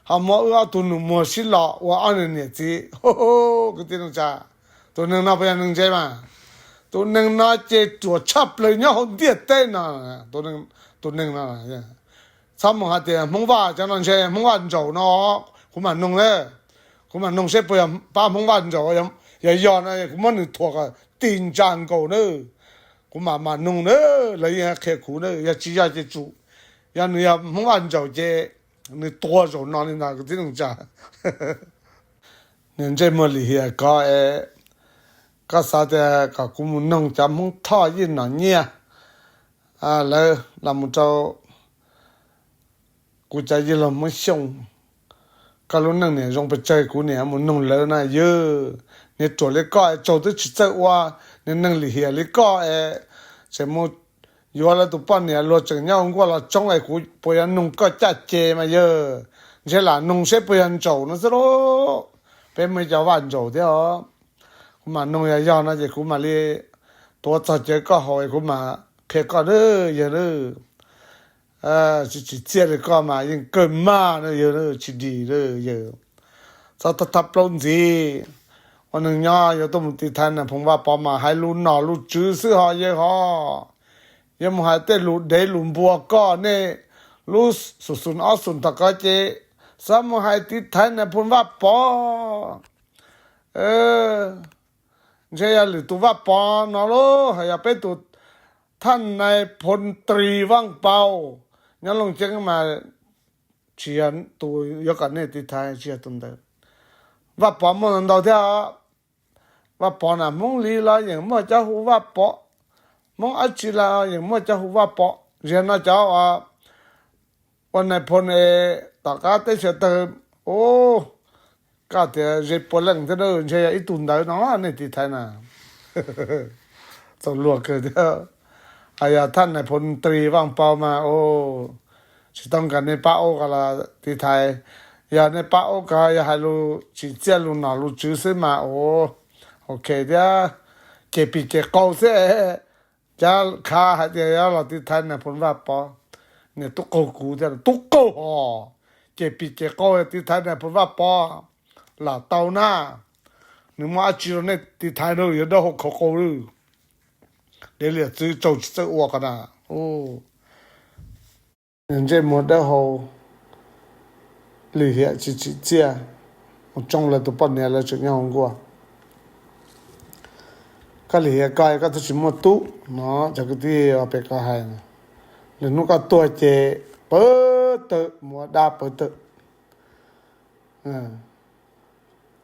ho muab wb ob tug nus muag sib los ua ob niag niam txiv. Kwv tij neej tsa, tus neeg no puas yog neeg ntse mas? Tus neeg no ces ruam tshaj plaws nyob hauv ntiaj teb no. Tus neeg no, txhob mus hais tias Hmoob Vaj cov no ntshe Hmoob Vaj ntsaum no, kuv mam noog na. Kuv mam noog seb puas yog pab Hmoob Vaj ntsaum, yog yog no kuv muab nws thuam kom ti ntsa nkaus na. Kuv mam mam noog na, lawv yeej qhia kuv na, yog tsis yog ces tsum, yog nws yog Hmoob Vaj ntsaum ces nws tuag zaum no li ntag kwv tij neej tsa. Niag ntsej muag lim hiam ko es, koj xav tias kom kuv mus noog cov Hmoob Thoj Yij Nom Nyiaj lawv los mus rau kuv cov yij laug Hmoob Xyooj, koj lub neej niam zoo pes tsawg kuv niam mus noog lawv na yog. Niag ruam li koj tsaug twb tsis txawj ua, niag neeg lim hiam li koj es tseem mus yuav lawv tus poj niam luag tseem nyob hauv nkuaj los tsoob es kuv puas yuav noog koj caj ces mas yog? Ntshe lam noog seb puas yog ntsaum no xwb lauj. Peb muaj ib co vaj ntsaum thiab os. Kuv mam noog yog yog no ces kuv mam li tuav txog cawv koj haus es kuv mam qhia koj na yog na. Tsis tsim txiaj li koj mas yeej kawg maj na yog, tsis dim na yog. Txhob thab thab plaub ntxiv. Ua neeg nyob yuav tuaj mus tiv thaiv Nais Phoo Vaj Pov mas hais lus nom lus tswv xwb ho yawg ho. Yuav mus hais tej lus dev lus npua koj nej lub xum xum ob xum tom ko ces xav mus hais tiv thaiv Nais Phoo Vaj Pov. Ntshe yog lwm tus Vaj Pov no lauj, ho yog peb tus thaj nais phoo tris Vaj Pov nyob Looj Ceeb mas tsis yog tus yuav kom nej tiv thaiv, tsis yog tus ntawd. Vaj Pov muaj ntau thiab. Vaj Pov na Hmoob Lis los yeej muaj cov hu Vaj Pov, Hmoob dab tsi los yeej muaj cov hu Vaj Pov. Ziag no cov ua nais phoo tom qab teb chaws tawg, koj tias ze pua leej thiab, ntshe yog ib tug ntawd no nej tiv thaiv na. Txaus luag kawg thiab. Yog thaj nais phoo tris Vaj Pov mas tsis tau kom nej pab ub ko los tiv thaiv. Yog nej pab ub ko yog hais lus tsim txiaj lus nom lus tswv xwb mas ua Ok thiab, ces pim ces qau xwb. Cab khav hais tias yuav los tiv thaiv Nais Phoo Vaj Pov, niam tub qaug kuv thiab, tub qaug hos, ces pim ces qau tiv thaiv Nais Phoo Vaj Pov lam tau na. Nws muaj dab tsi rau nej tiv thaiv na, yuav dawb hau khov qau lawm. Dev liam txwv tsaug tsis txawj ua qhov na. Ntsej muag dawb hau, lim hiam tsis tsim txiaj, mus tsoo lawv tus poj niam lawv tseem nyob hauv nkuaj. Koj lim hiam koj, koj twb tsis muaj tub no, cov kwv tij pem koj hais, lwm hnub koj tuag ces pawv tawm, mus ua dab pawv tawm.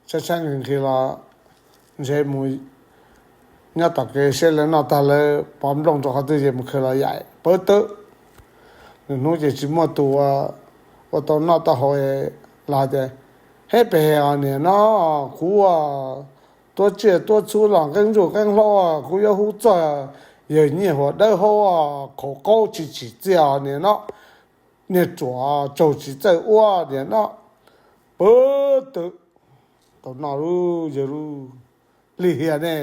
Tshaib tshaib nqhis nqhis los ntshe mus nyob tom kev seb lawv noj tag lawv pov nplooj rau qhov twg ces mus khaws los yaim pawv tawm. Lwm hnub ces tsis muaj tus ua tau noj tau haus los hais tias, Hej pem os niam no, kuv tuab tsiaj tuab txhub los nqeeb ntsuj nqeeb hlaub, kuv yuav hu txog yawg Nyiaj Huas dawb hau, khov qau tsis tsim txiaj os niam no, niag ruam tsaug tsis txawj ua niam no, pawv tawm. Tau noj lub yawg lub, lim hiam ne,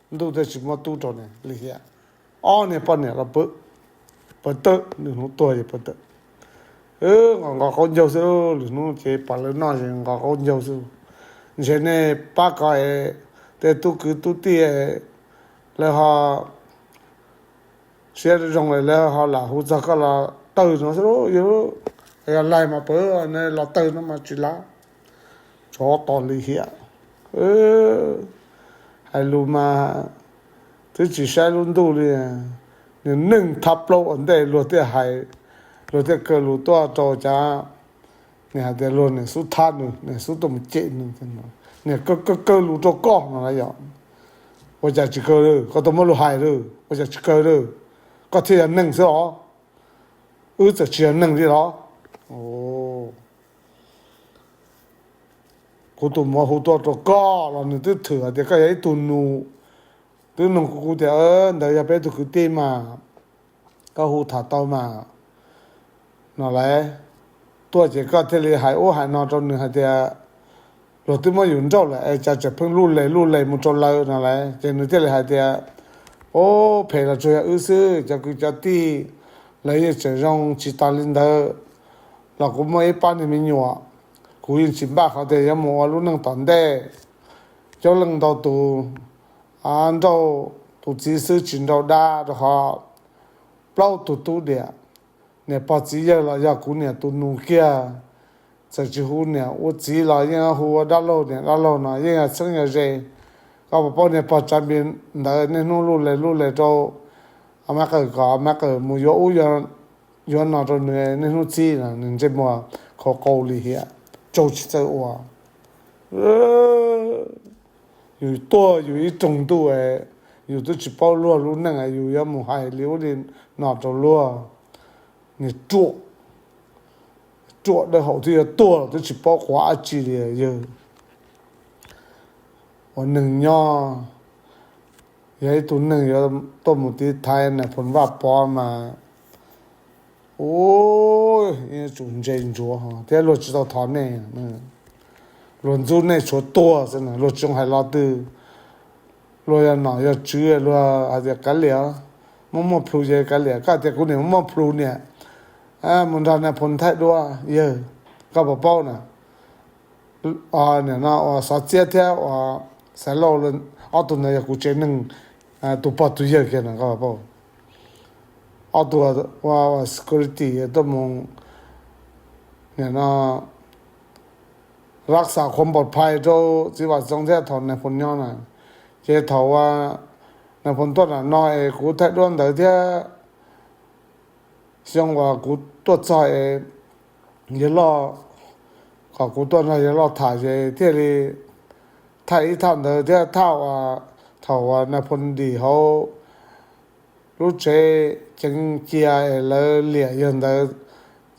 ntuj twb tsis muab tub rau ne, lim hiam. Ob niag poj niam los pawv, pawv tawm, lwm hnub tuag ces pawv tawm. Nqos nqos qaub ncaug xwb, lwm hnub ces pom lawv noj ces nqos qaub ncaug xwb. Ntshe nej pab ko es tej tub kwv tub tij lawv ho siab zoo lawv ho lam hu txog koj los tawg no xwb, yog laig mas pawv los tawg no mas tsis lav. Tsov tom lim hiam, hais lus mas twb tsis saib lub ntuj li. Nws neeg thab plaub ua ntej luag thiaj hais, luag thiaj kaw lus tuaj rau cav. Nws hais tias luag niam xub thab nws, niam xub tuaj mus cem nws, niam kaw kaw kaw lus rau koj no na yom. Ua cas tsis kaw lawm, koj tuaj muab luag hais lawm, ua cas tsis kaw lawm, koj thiaj yog neeg xwb los? Wb txawm tsis yog neeg li los? Kuv tus muam hu tuaj rau koj los nws twb thwm hais tias koj yog ib tug nus, twb nug kuv tias ntawd yog peb tug kwv tij mas koj hu tham tau mas no lauj. Tuaj ces koj thiaj li hais ub hais no rau nws hais tias luag twb muab yus nrauj lawm es cas tseem pheej luj les luj les mus rau lawv no lauj. Ces nws thiaj li hais tias, ub, phem los tsuas yog wb xwb, cov kwv cov tij lawv yeej tseem zoo tsis tas li ntawd los kuv muaj ib pab niag me nyuam, kuv yeej tsis npaj qhov tias yuav mus ua lub neej tom ntej. Coob leej ntau tus nrauj tus txiv xwb tsis nrauj dab rau qhov plaub tug tub diam, niam pog txiv yawg los yog kuv niam tus nus kiag. Txawm tsis hu niam ua txiv los yeej hu ua dab laug niam dab laug no yeej yog txheeb yog ze. Koj puas paub niag pog Tsav Npis ntawd niaj hnub luj les luj les rau Mab Qawm kom Mab Qawm mus yuav ub yuav no rau nws niaj hnub txhib no, nws ntsej muag khov qau lim hiam, tsaug tsis txawj ua. Yus tuag yus ib rooj ntuj, yus twb tsis paub luag lub neej yus yuav mus hais li ub li no rau luag. Niag ruam, ruam dawb hau twb yuav tuag los twb tsis paub quav dab tsi li yawg. Ua neeg nyob, yog ib tug neeg yuav tuaj mus tiv thaiv Nais Phoo Vaj Pov mas, ub, yuav tsum ntse ntsuav thiab luag tsis tau thov nej. Luag ntxub nej tshuav tuag xwb, luag tsis zoo hais lo twg. Luag yog nom yog tswv luag hais tias kav liam, muaj muaj plhus ces kav liam, koj tias kuv niam muaj muaj plhus niam, mus nrog Nais Phoo thaij duab yawg, koj puas paub na? Niam no uas Xov Txiab thiab uas Xaiv Lauj, ob tug ntawd yog kuv tsev neeg, tus pog tus yawg kiag no koj puas paub? Ob tug ua security tuaj mus, niam no rak xa khuam pom phais rau txiv Vam Txoov thiab thaum Nais Phoo nyob na. Ces thaum uas Nais Phoo tuaj nram no es kuv thaij duab ntawd thiab, xyoo uas kuv tuaj txog es yawg loj kom kuv tuaj nrog yawg loj tham ces thiaj li thaij ib thaj ntawd thiab thaj uas thaum uas Nais Phoo dim hauv lub tsev ceev cia es lawv liam yawg ntawd,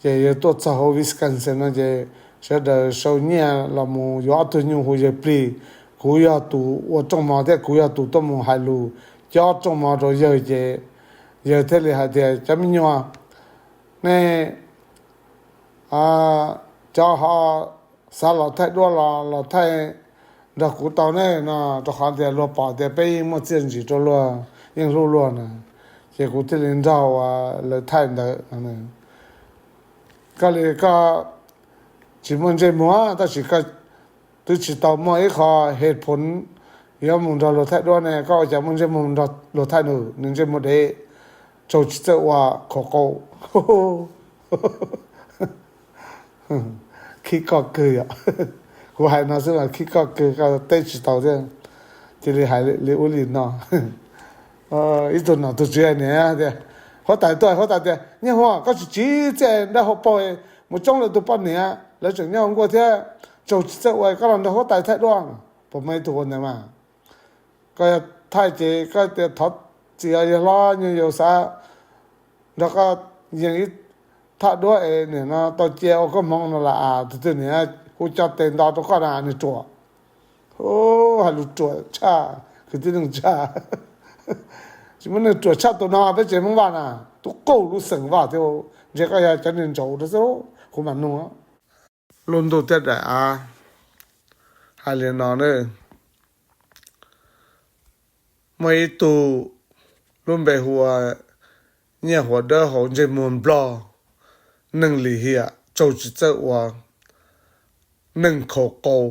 ces yawg tuaj txog hauv Wisconsin no ces sawv daws sau nyiaj los mus yuav ob tug nyuj hu yawg plig. Kuv yog tus ua rooj mov thiab kuv yog tus tuaj mus hais lus cob rooj mov rau yawg ces yawg thiaj li hais tias cov me nyuam, nej cov ho xav los thaij duab los los thaij nrog kuv tau ne no, rau qhov tias luag pom tias peb yeej muaj txiaj ntsig rau luag, yeej hlub luag na, ces kuv thiaj li nrog uas lawv thaij ntawd no. Koj li koj tsis muaj ntsej muag tab sis koj twb tsis tau muaj ib qho hej phoov yuav mus nrog luag thaij duab ne, koj ua cas muaj ntsej muag nrog luag thaij nws, nws ntsej muag dev, tsaug tsis txawj ua, khaum qau. Khib koj kawg yom. Kuv hais no xwb mas khib koj kawg, koj teb tsis tau thiab. Cia li hais li ub li no. Ib tug nom tug tswv hais niam tias, huab tais tuaj, huab tais tias, Nyiaj Huas, koj tsis tsiv txiaj dawb hau paug mus tsoob lawv tus poj niam, lawv tseem nyob hauv nkuaj thiab, tsaug tsis txawj ua, koj los nrog huab tais thaij duab. Puas muaj ib tug ua ntawd mas? Koj yog thaij ces koj tias thov txim os yawg hlob, nyuag yaus xav nrog koj yees ib thaj duab es nim no tau cia ua koob hmoov no las as, tus twg niam kuv coj tes nto rau koj na, nws ruam. Hais lus ruam tshaj, kwv tij neej tsa. Tsis muaj neeg ruam tshaj tus no peb tsev Hmoob Vaj na, tus qaug lub xeem Vaj thiab, ntshe koj yog cov niag ntsaum rau xwb, kuv mam nug. Lub ntuj thiab daim av hais li no ne, muaj ib tug lub npe hu ua Nyiaj Huas Dawb Hau, ntsej muag nplog, neeg lim hiam, tsaug tsis txawj ua, neeg khaum qau.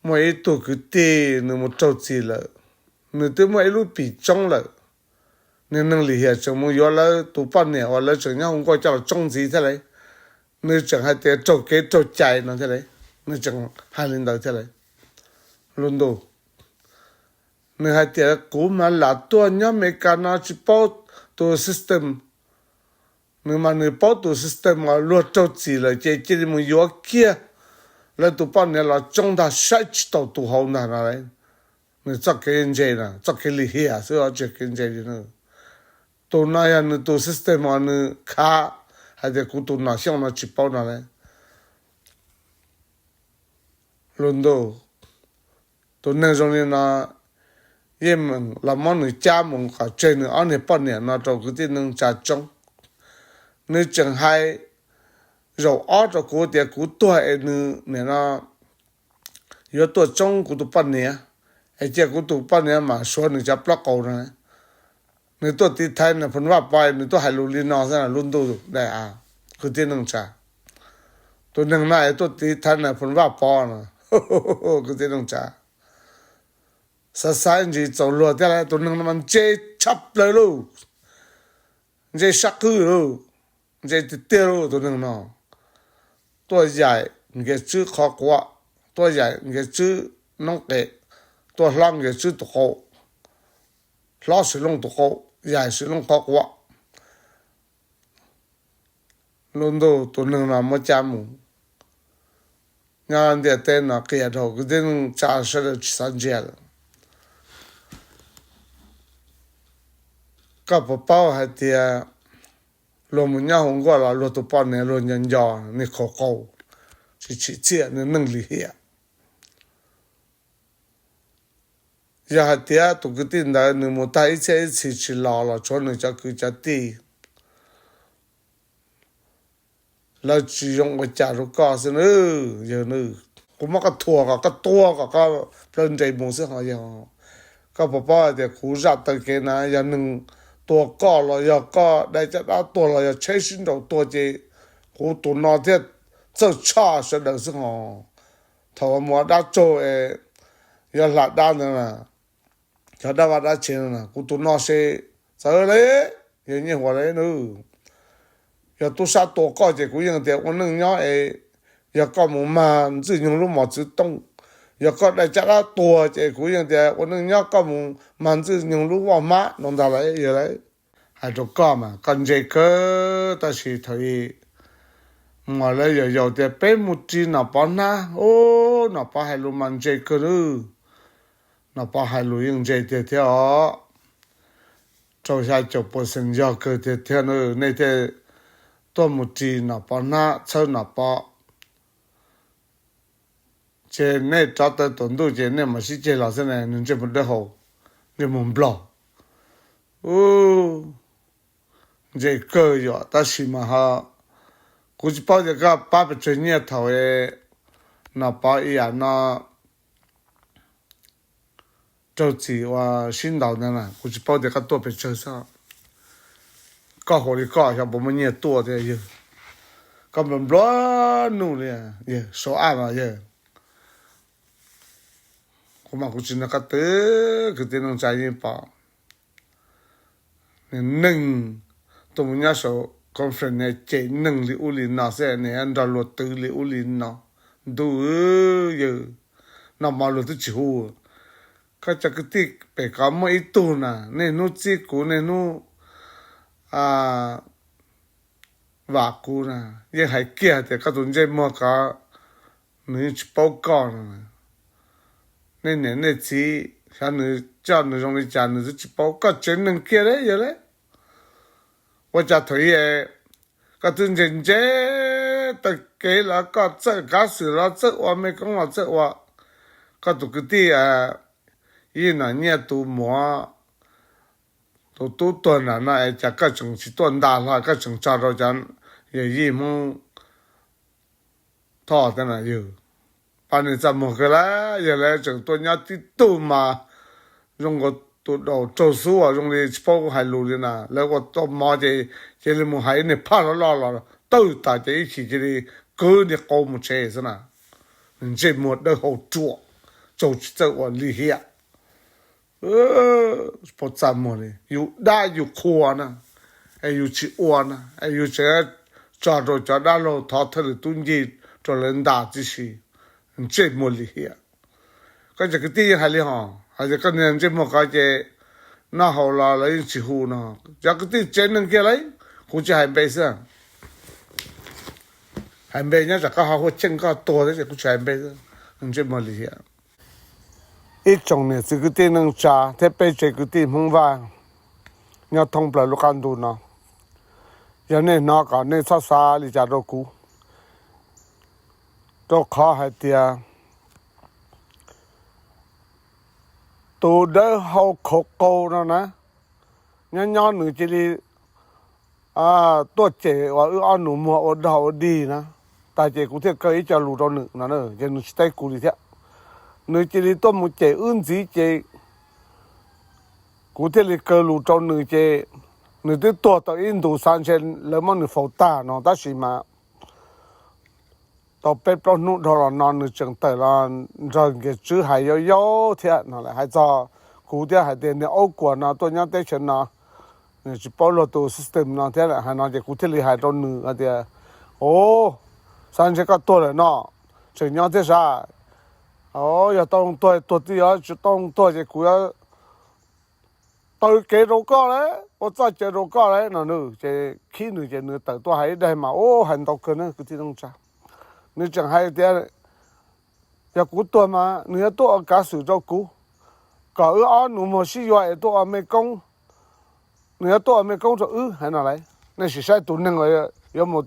Muaj ib tug kwv tij nws mus raug txim lawm, nws twb muaj ib lub pim tsoob lawm, nws neeg lim hiam tseem mus yuav lawv tus poj niam uas lawv tseem nyob hauv nkuaj coj los tsoob ntxiv thiab lauj. Nws tseem hais tias raug kev raug cai no thiab lauj, nws tseem hais li ntawd thiab lauj. Lub ntuj, nws hais tias kuv mas lam tuaj nyob Amelikas no tsis paub tus system. Nws mas nws paub tus system uas luag raug txim lawm ces cia li mus yuav kiag lawv tus poj niam los tsoob ntag, saib tsis taus tus hauv ntag no lauj. Nws txoj kev ntse na, txoj kev lim hiam xwb os, tsis yog kev ntse li na. Tus no yog nws tus system uas nws khav hais tias kuv tus nom xyooj no tsis paub no lauj. Lub ntuj, tus neeg zoo li no yeej meem los muab nws cab mus kom tseg nws ob niag poj niam no rau kwv tij neej tsa tsoob. Nws tseem hais zaum ob rau kuv tias kuv tuag es nws nim no yuav tuaj tsoob kuv tus poj niam, es cia kuv tus poj niam mam suav nws cov plaub qau no. Nws tuaj tiv thaiv Nais Phoo Vaj Pov, nws tuaj hais lus li no xwb na, lub ntuj daim av, kwv tij neej tsa. Tus neeg no es tuaj tiv thaiv Nais Phoo Vaj Pov no, kwv tij neej tsa. Xav xaiv ntsis txaus luag thiab lauj, tus neeg no mas ntse tshaj plaws lauj, ntse sab qwb lauj, ntse tiag tiag lauj tus neeg no. Tuaj yaim Nkias Tswb qhov quav, tuaj yaim Nkias Tswb noob qes, tuaj hlob Nkias Tswb tus qau, hlob Swm Looj tus qau, yaim Swm Looj qhov quav. Lub ntuj, tus neeg no muab cab mus. Nyob ntiaj teb no qias dhau, kwv tij neej tsa sawv daws tsis xav ntsia lawm. Koj puas paub hais tias luag mus nyob hauv nkuaj los luag tus poj niam luag nco nco, niag khaum qau, tsis tsim txiaj, niag neeg lim hiam. Yog hais tias tus kwv tij ntawd nws mus tag ib txhiab ib txhis tsis los los tshuav nws cov kwv cov tij, lawv tsis zoo ua cas rau koj xwb nawb yawg nawb. Kuv muab koj thuam kom koj tuag kom koj plawv nres mus xwb ho yog. Koj puas paub hais tias kuv zaj taw kev na, yog neeg tua koj los yog koj dai caj dab tuag los yog tsheb sib nraus tuag ces kuv tus no thiaj txawj tshaj sawv daws xwb ho. Thaum mus ua dab tsaug es yuav hla dab ntawd na, cov dab vaj dab tsev no na, kuv tus no se txawv li, yog Nyiaj Huas li nawb. Yog tub sab tua koj ces kuv yeej tias ua neej nyob es, yog koj mus mag Ntxwj Nyoog lub mos txwv tooj, yog koj dai caj dab tuag ces kuv yeej tias ua neej nyob, koj mus mag Ntxwj Nyoog lub voj hmab no ntag lauj yawg lauj. Hais rau koj mas koj ntse kawg, tab sis thaum ub mas lawv yaum yaum tias peb mus ris Nom Pov hnab, ub, Nom Pov hais lus mas ntse kawg nawb. Nom Pov hais lus yeej ntse tiag thiab os. Rau xya caum percent yog kawg tiag thiab nawb. Nej thiaj tuaj mus ris Nom Pov hnab, txhawb Nom Pov, ces nej rov tawm tuam ntuj ces nej mam sib ceg los xwb ne, nws ntsej muag dawb hau. Ntsej muag nplog. Ub, ntse kawg yom, tab sis mas ho, kuv tsis paub tias koj pab pes tsawg nyiaj thaum Nom Pov ib yam no raug txim uas sib ntaus ntawd na, kuv tsis paub tias koj tuaj pes tsawg xwb. Koj hu li koj xyov puas muaj nyiaj tuaj thiab yawg. Koj nplua nplua nuj li yawg, sau ab mas yawg. Kuv mas kuv tsis nrog koj twv kwv tij neej tsa yeej pom. Neeg tuaj mus nyob saum conference cem neeg li ub li no xwb, nws nrog luag twv li ub li no. Ntuj, yawg, noj mov luag twb tsis hu. Koj cov kwv tij pem ko muaj ib tug na, niaj hnub txib kuv, niaj hnub vam kuv na, yeej hais kiag tias koj tus ntsej muag ko nws yeej tsis paub koj no. Nej niam nej txiv xyov nws coj nws zoo li cas nws twb tsis paub. Koj tsev neeg kiag li yawg li. Ua cas thaum ub koj twb ntse ntse taw kev los koj txawj kav xwm los txawj ua mej koob los txawj ua. Koj tus kwv tij Yij Nom Nyiaj tus muam, tus tub tuag nram no es cas koj tseem tsis tuaj nta hlo, koj tseem tso rau cov yawg yij Hmoob Thoj thiab na yawg. Pab nws txaj muag kawg lawm, yawg lawv tseem tuaj nyob tib tug mas zoo nkaus tus daus raug xub uas zoo li tsis paub hais lus li na. Lawv ua tau mov ces cia li mus hais ib niag phaj loj loj los tawg tas ces ib chim cia li kwv niag qau mus tsev xwb na. Ntsej muag dawb hau ruam, tsaug tsis txawj ua lim hiam. Tsis paub txaj muag li, yus dab yus qhua na, es yus tsis ua na, es yus tseem tso rau cov dab laug thov thawj lwm tub ncig rau lawv nta tib si. Ntsej muag lim hiam. Koj cov kwv tij yeej hais li hos, hais tias koj niag ntsej muag ko ces noj haus los lawv yeej tsis hu no. Cov kwv tij tsev neeg kiag lauj, kuv tsis hais npe xwb. Hais npe nyob tsam koj ho hu cheej koj tuag thiab ces kuv tsis hais npe xwb. Ntsej muag lim hiam. Ib tsoom niam txiv kwv tij neej tsa thiab peb tsev kwv tij Hmoob Vaj nyob thoob plaws lub qab ntuj no, yog nej hnov kom nej txhob xav li cas rau kuv, rau qhov hais tias tus dawb hau khaum qau no na, nyob nyob nws cia li tuaj cem uas wb ob nus muag ua dog ua dig na, tas ces kuv thiaj kaw ib co lus rau nws no, ces nws tsis teb kuv li thiab. Nws cia li tuaj mus cem wb ntxiv ces kuv thiaj li kaw lus rau nws ces nws twb tuag tau ib ntus xav ntshe lawv muab nws faus tag no tab sis mas tau peb plaub hnub dhau los no nws tseem tawm los nrog Nkias Tswb hais yau yau thiab no lawm. Hais txog kuv thiab hais tias niag aub kuam no tuaj nyob teb chaws no, nws tsis paub luag tus system no thiab hais no ces kuv thiaj li hais rau nws hais tias, o, xav ntshe koj tuag lawm no, tseem nyob thiab sav? Yog tau tuag tuag twb yog, tsis tau tuag ces kuv yuav taw kev rau koj lawm, ua txoj cai rau koj lawm no. Nws ces khib nws ces nws tawm tuaj hais ib daim mas ub hais ntau kawg na kwv tij neej tsa. Nws tseem hais tias yog kuv tuag mas nws yuav tuaj ua kav xwm rau kuv, kom wb ob nus muag sib yuav es tuaj ua mej koob, nws yuav tuaj ua mej koob rau wb hais no lauj. Nej sim saib tus neeg uas yuav mus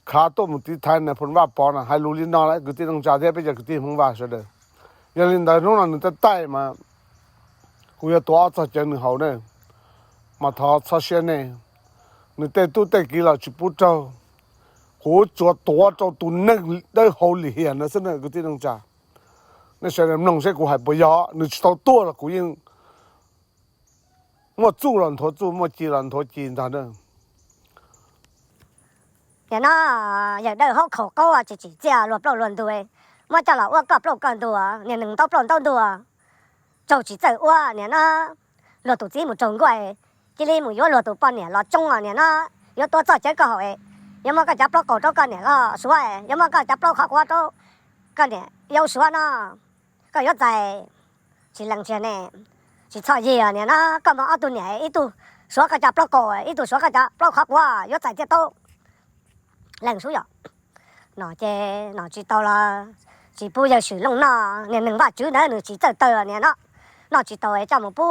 khav tuaj mus tiv thaiv Nais Phoo Vaj Pov no hais lus li no lawm kwv tij neej tsa thiab peb cov kwv tij Hmoob Vaj sawv daws. Yog li ntawd hnub no nws tej taij mas kuv yuav tuav ob txog cawv nws haus ne, mas thov txhob siab nej. Nws tej tub tej kiv los tsis pub raug, kuv tsuas tuav rau tus neeg dawb hau lim hiam no xwb na kwv tij neej tsa. Nej sawv daws mloog seb kuv hais puas yog, nws tsis tau tuaj los kuv yeej muaj txuj los nthuav txuj, muaj ci los nthuav ci ntag na. Nim no yawg dawb hau khaum qau tsis tsim txiaj luag plaub luag ntug, muab coj los ua koj plaub koj ntug, niag neeg ntaub plaub ntaub ntug, tsaug tsis txawj ua. Nim no luag tus txiv mus raug nkuaj, cia li mus yuav luag tus poj niam los tsoo os. Nim no yuav tuav txoj cawv koj haus, yuav muab koj cov plaub qaus rau koj niam los suav, yuav muab koj cov plaub qhov quav rau koj niam yau suav no, koj yuav txais tsis lees tsis ne, tsis txhob yig os. Nim no koj muaj ob tug niam, ib tug suav koj cov plaub qaus, ib tug suav koj cov plaub qhov quav, yuav txais thiaj tau. Leej sub yom, no ces no tsis tau los tsis pub yawg Swm Looj noj, niag neeg Vaj Tswv ntawd nws tsis txawj taw. Nim no noj tsis tau coj mus pub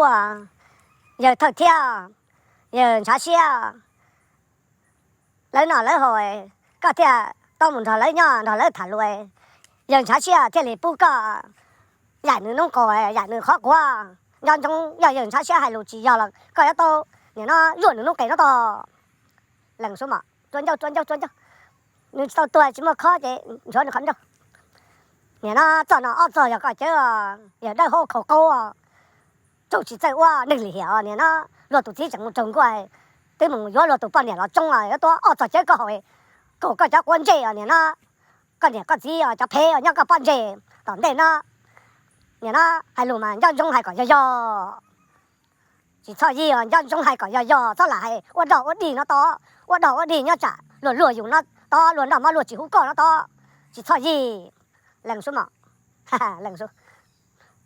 yawg Thawj Thiab, yawg Ntshav Siab, lawv noj lawv haus, koj thiaj tau mus nrog lawv nyob nrog lawv tham lus, yawg Ntshav Siab thiaj li pub koj yaim nws noob qaus yaim nws qhov quav. Nco ntsoov, yog yawg Ntshav Siab hais lus tsis yog los koj yuav tau nim no zuaj nws noob qes no tod. Leej sub mom, rua ncauj rua ncauj rua ncauj, nws tsis tau tuag tsis muaj khob ces ntsuav nws qhov ncauj. Niam no, txoj no ob txog yog koj cawv, yawg dawb hau khaus qaub, tsaug tsis txawj ua neeg lim hiam os niam no. Luag tus txiv tseem mus raug nkuaj, twb mus yuav luag tus poj niam los tsoob os, yuav tuaj ob txog cawv koj haus, kaum koj cov quav ntsej os niam no. Koj niam koj txiv os cov phem os nyob koj pob ntseg tom ntej no. Niam no, hais lus mas nco ntsoov hais kom yog yog, tsis txhob yig os, nco ntsoov hais kom yog yog, txhob lam hais ua dog ua dig no tod, ua dog ua dig nyob tsam luag luag yus no tod, luag nroj mov luag tsis hu koj no tod, tsis txhob yig. Leej sub mom, leej sub,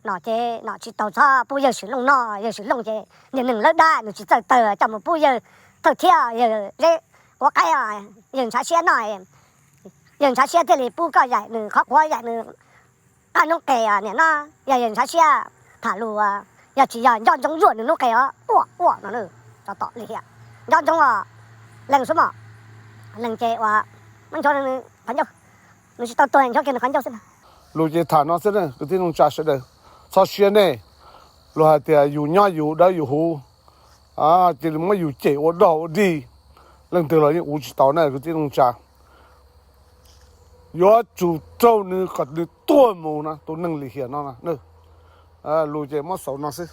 no ces no tsis tau txhob pub yawg Swm Looj noj, yawg Swm Looj ces niag neeg lawv dab nws tsis txawj tawg coj mus pub yawg Thawj Thiab yawg zeb quav qaib, yawg ntshav siab noj, yawg ntshav siab thiaj li pub koj yaim nws qhov quav yaim nws qab noob qes niam no. Yog yawg ntshav siab tham lus, yog tsis yog nco ntsoov zuaj nws noob qes os, ua ua no, tso tom li thiab. Nco ntsoov os, leej sub mom, leej ces uas muab nchuav qhov ncauj, nws tsis tau tuag nchuav kiag nws qhov ncauj xwb. Lus ces tham no xwb na kwv tij neej tsa sawv daws, txhob siab nej. Luag hais tias yus nyob yus dawb yus huv, cia li muab yus cem ua dog ua dig, leej twg los yeej uv tsis tau na kwv tij neej tsa. Yuav tsum raug nws kom nws tuag mus no tus neeg lim hiam no. Lus ces muab xaus no xwb.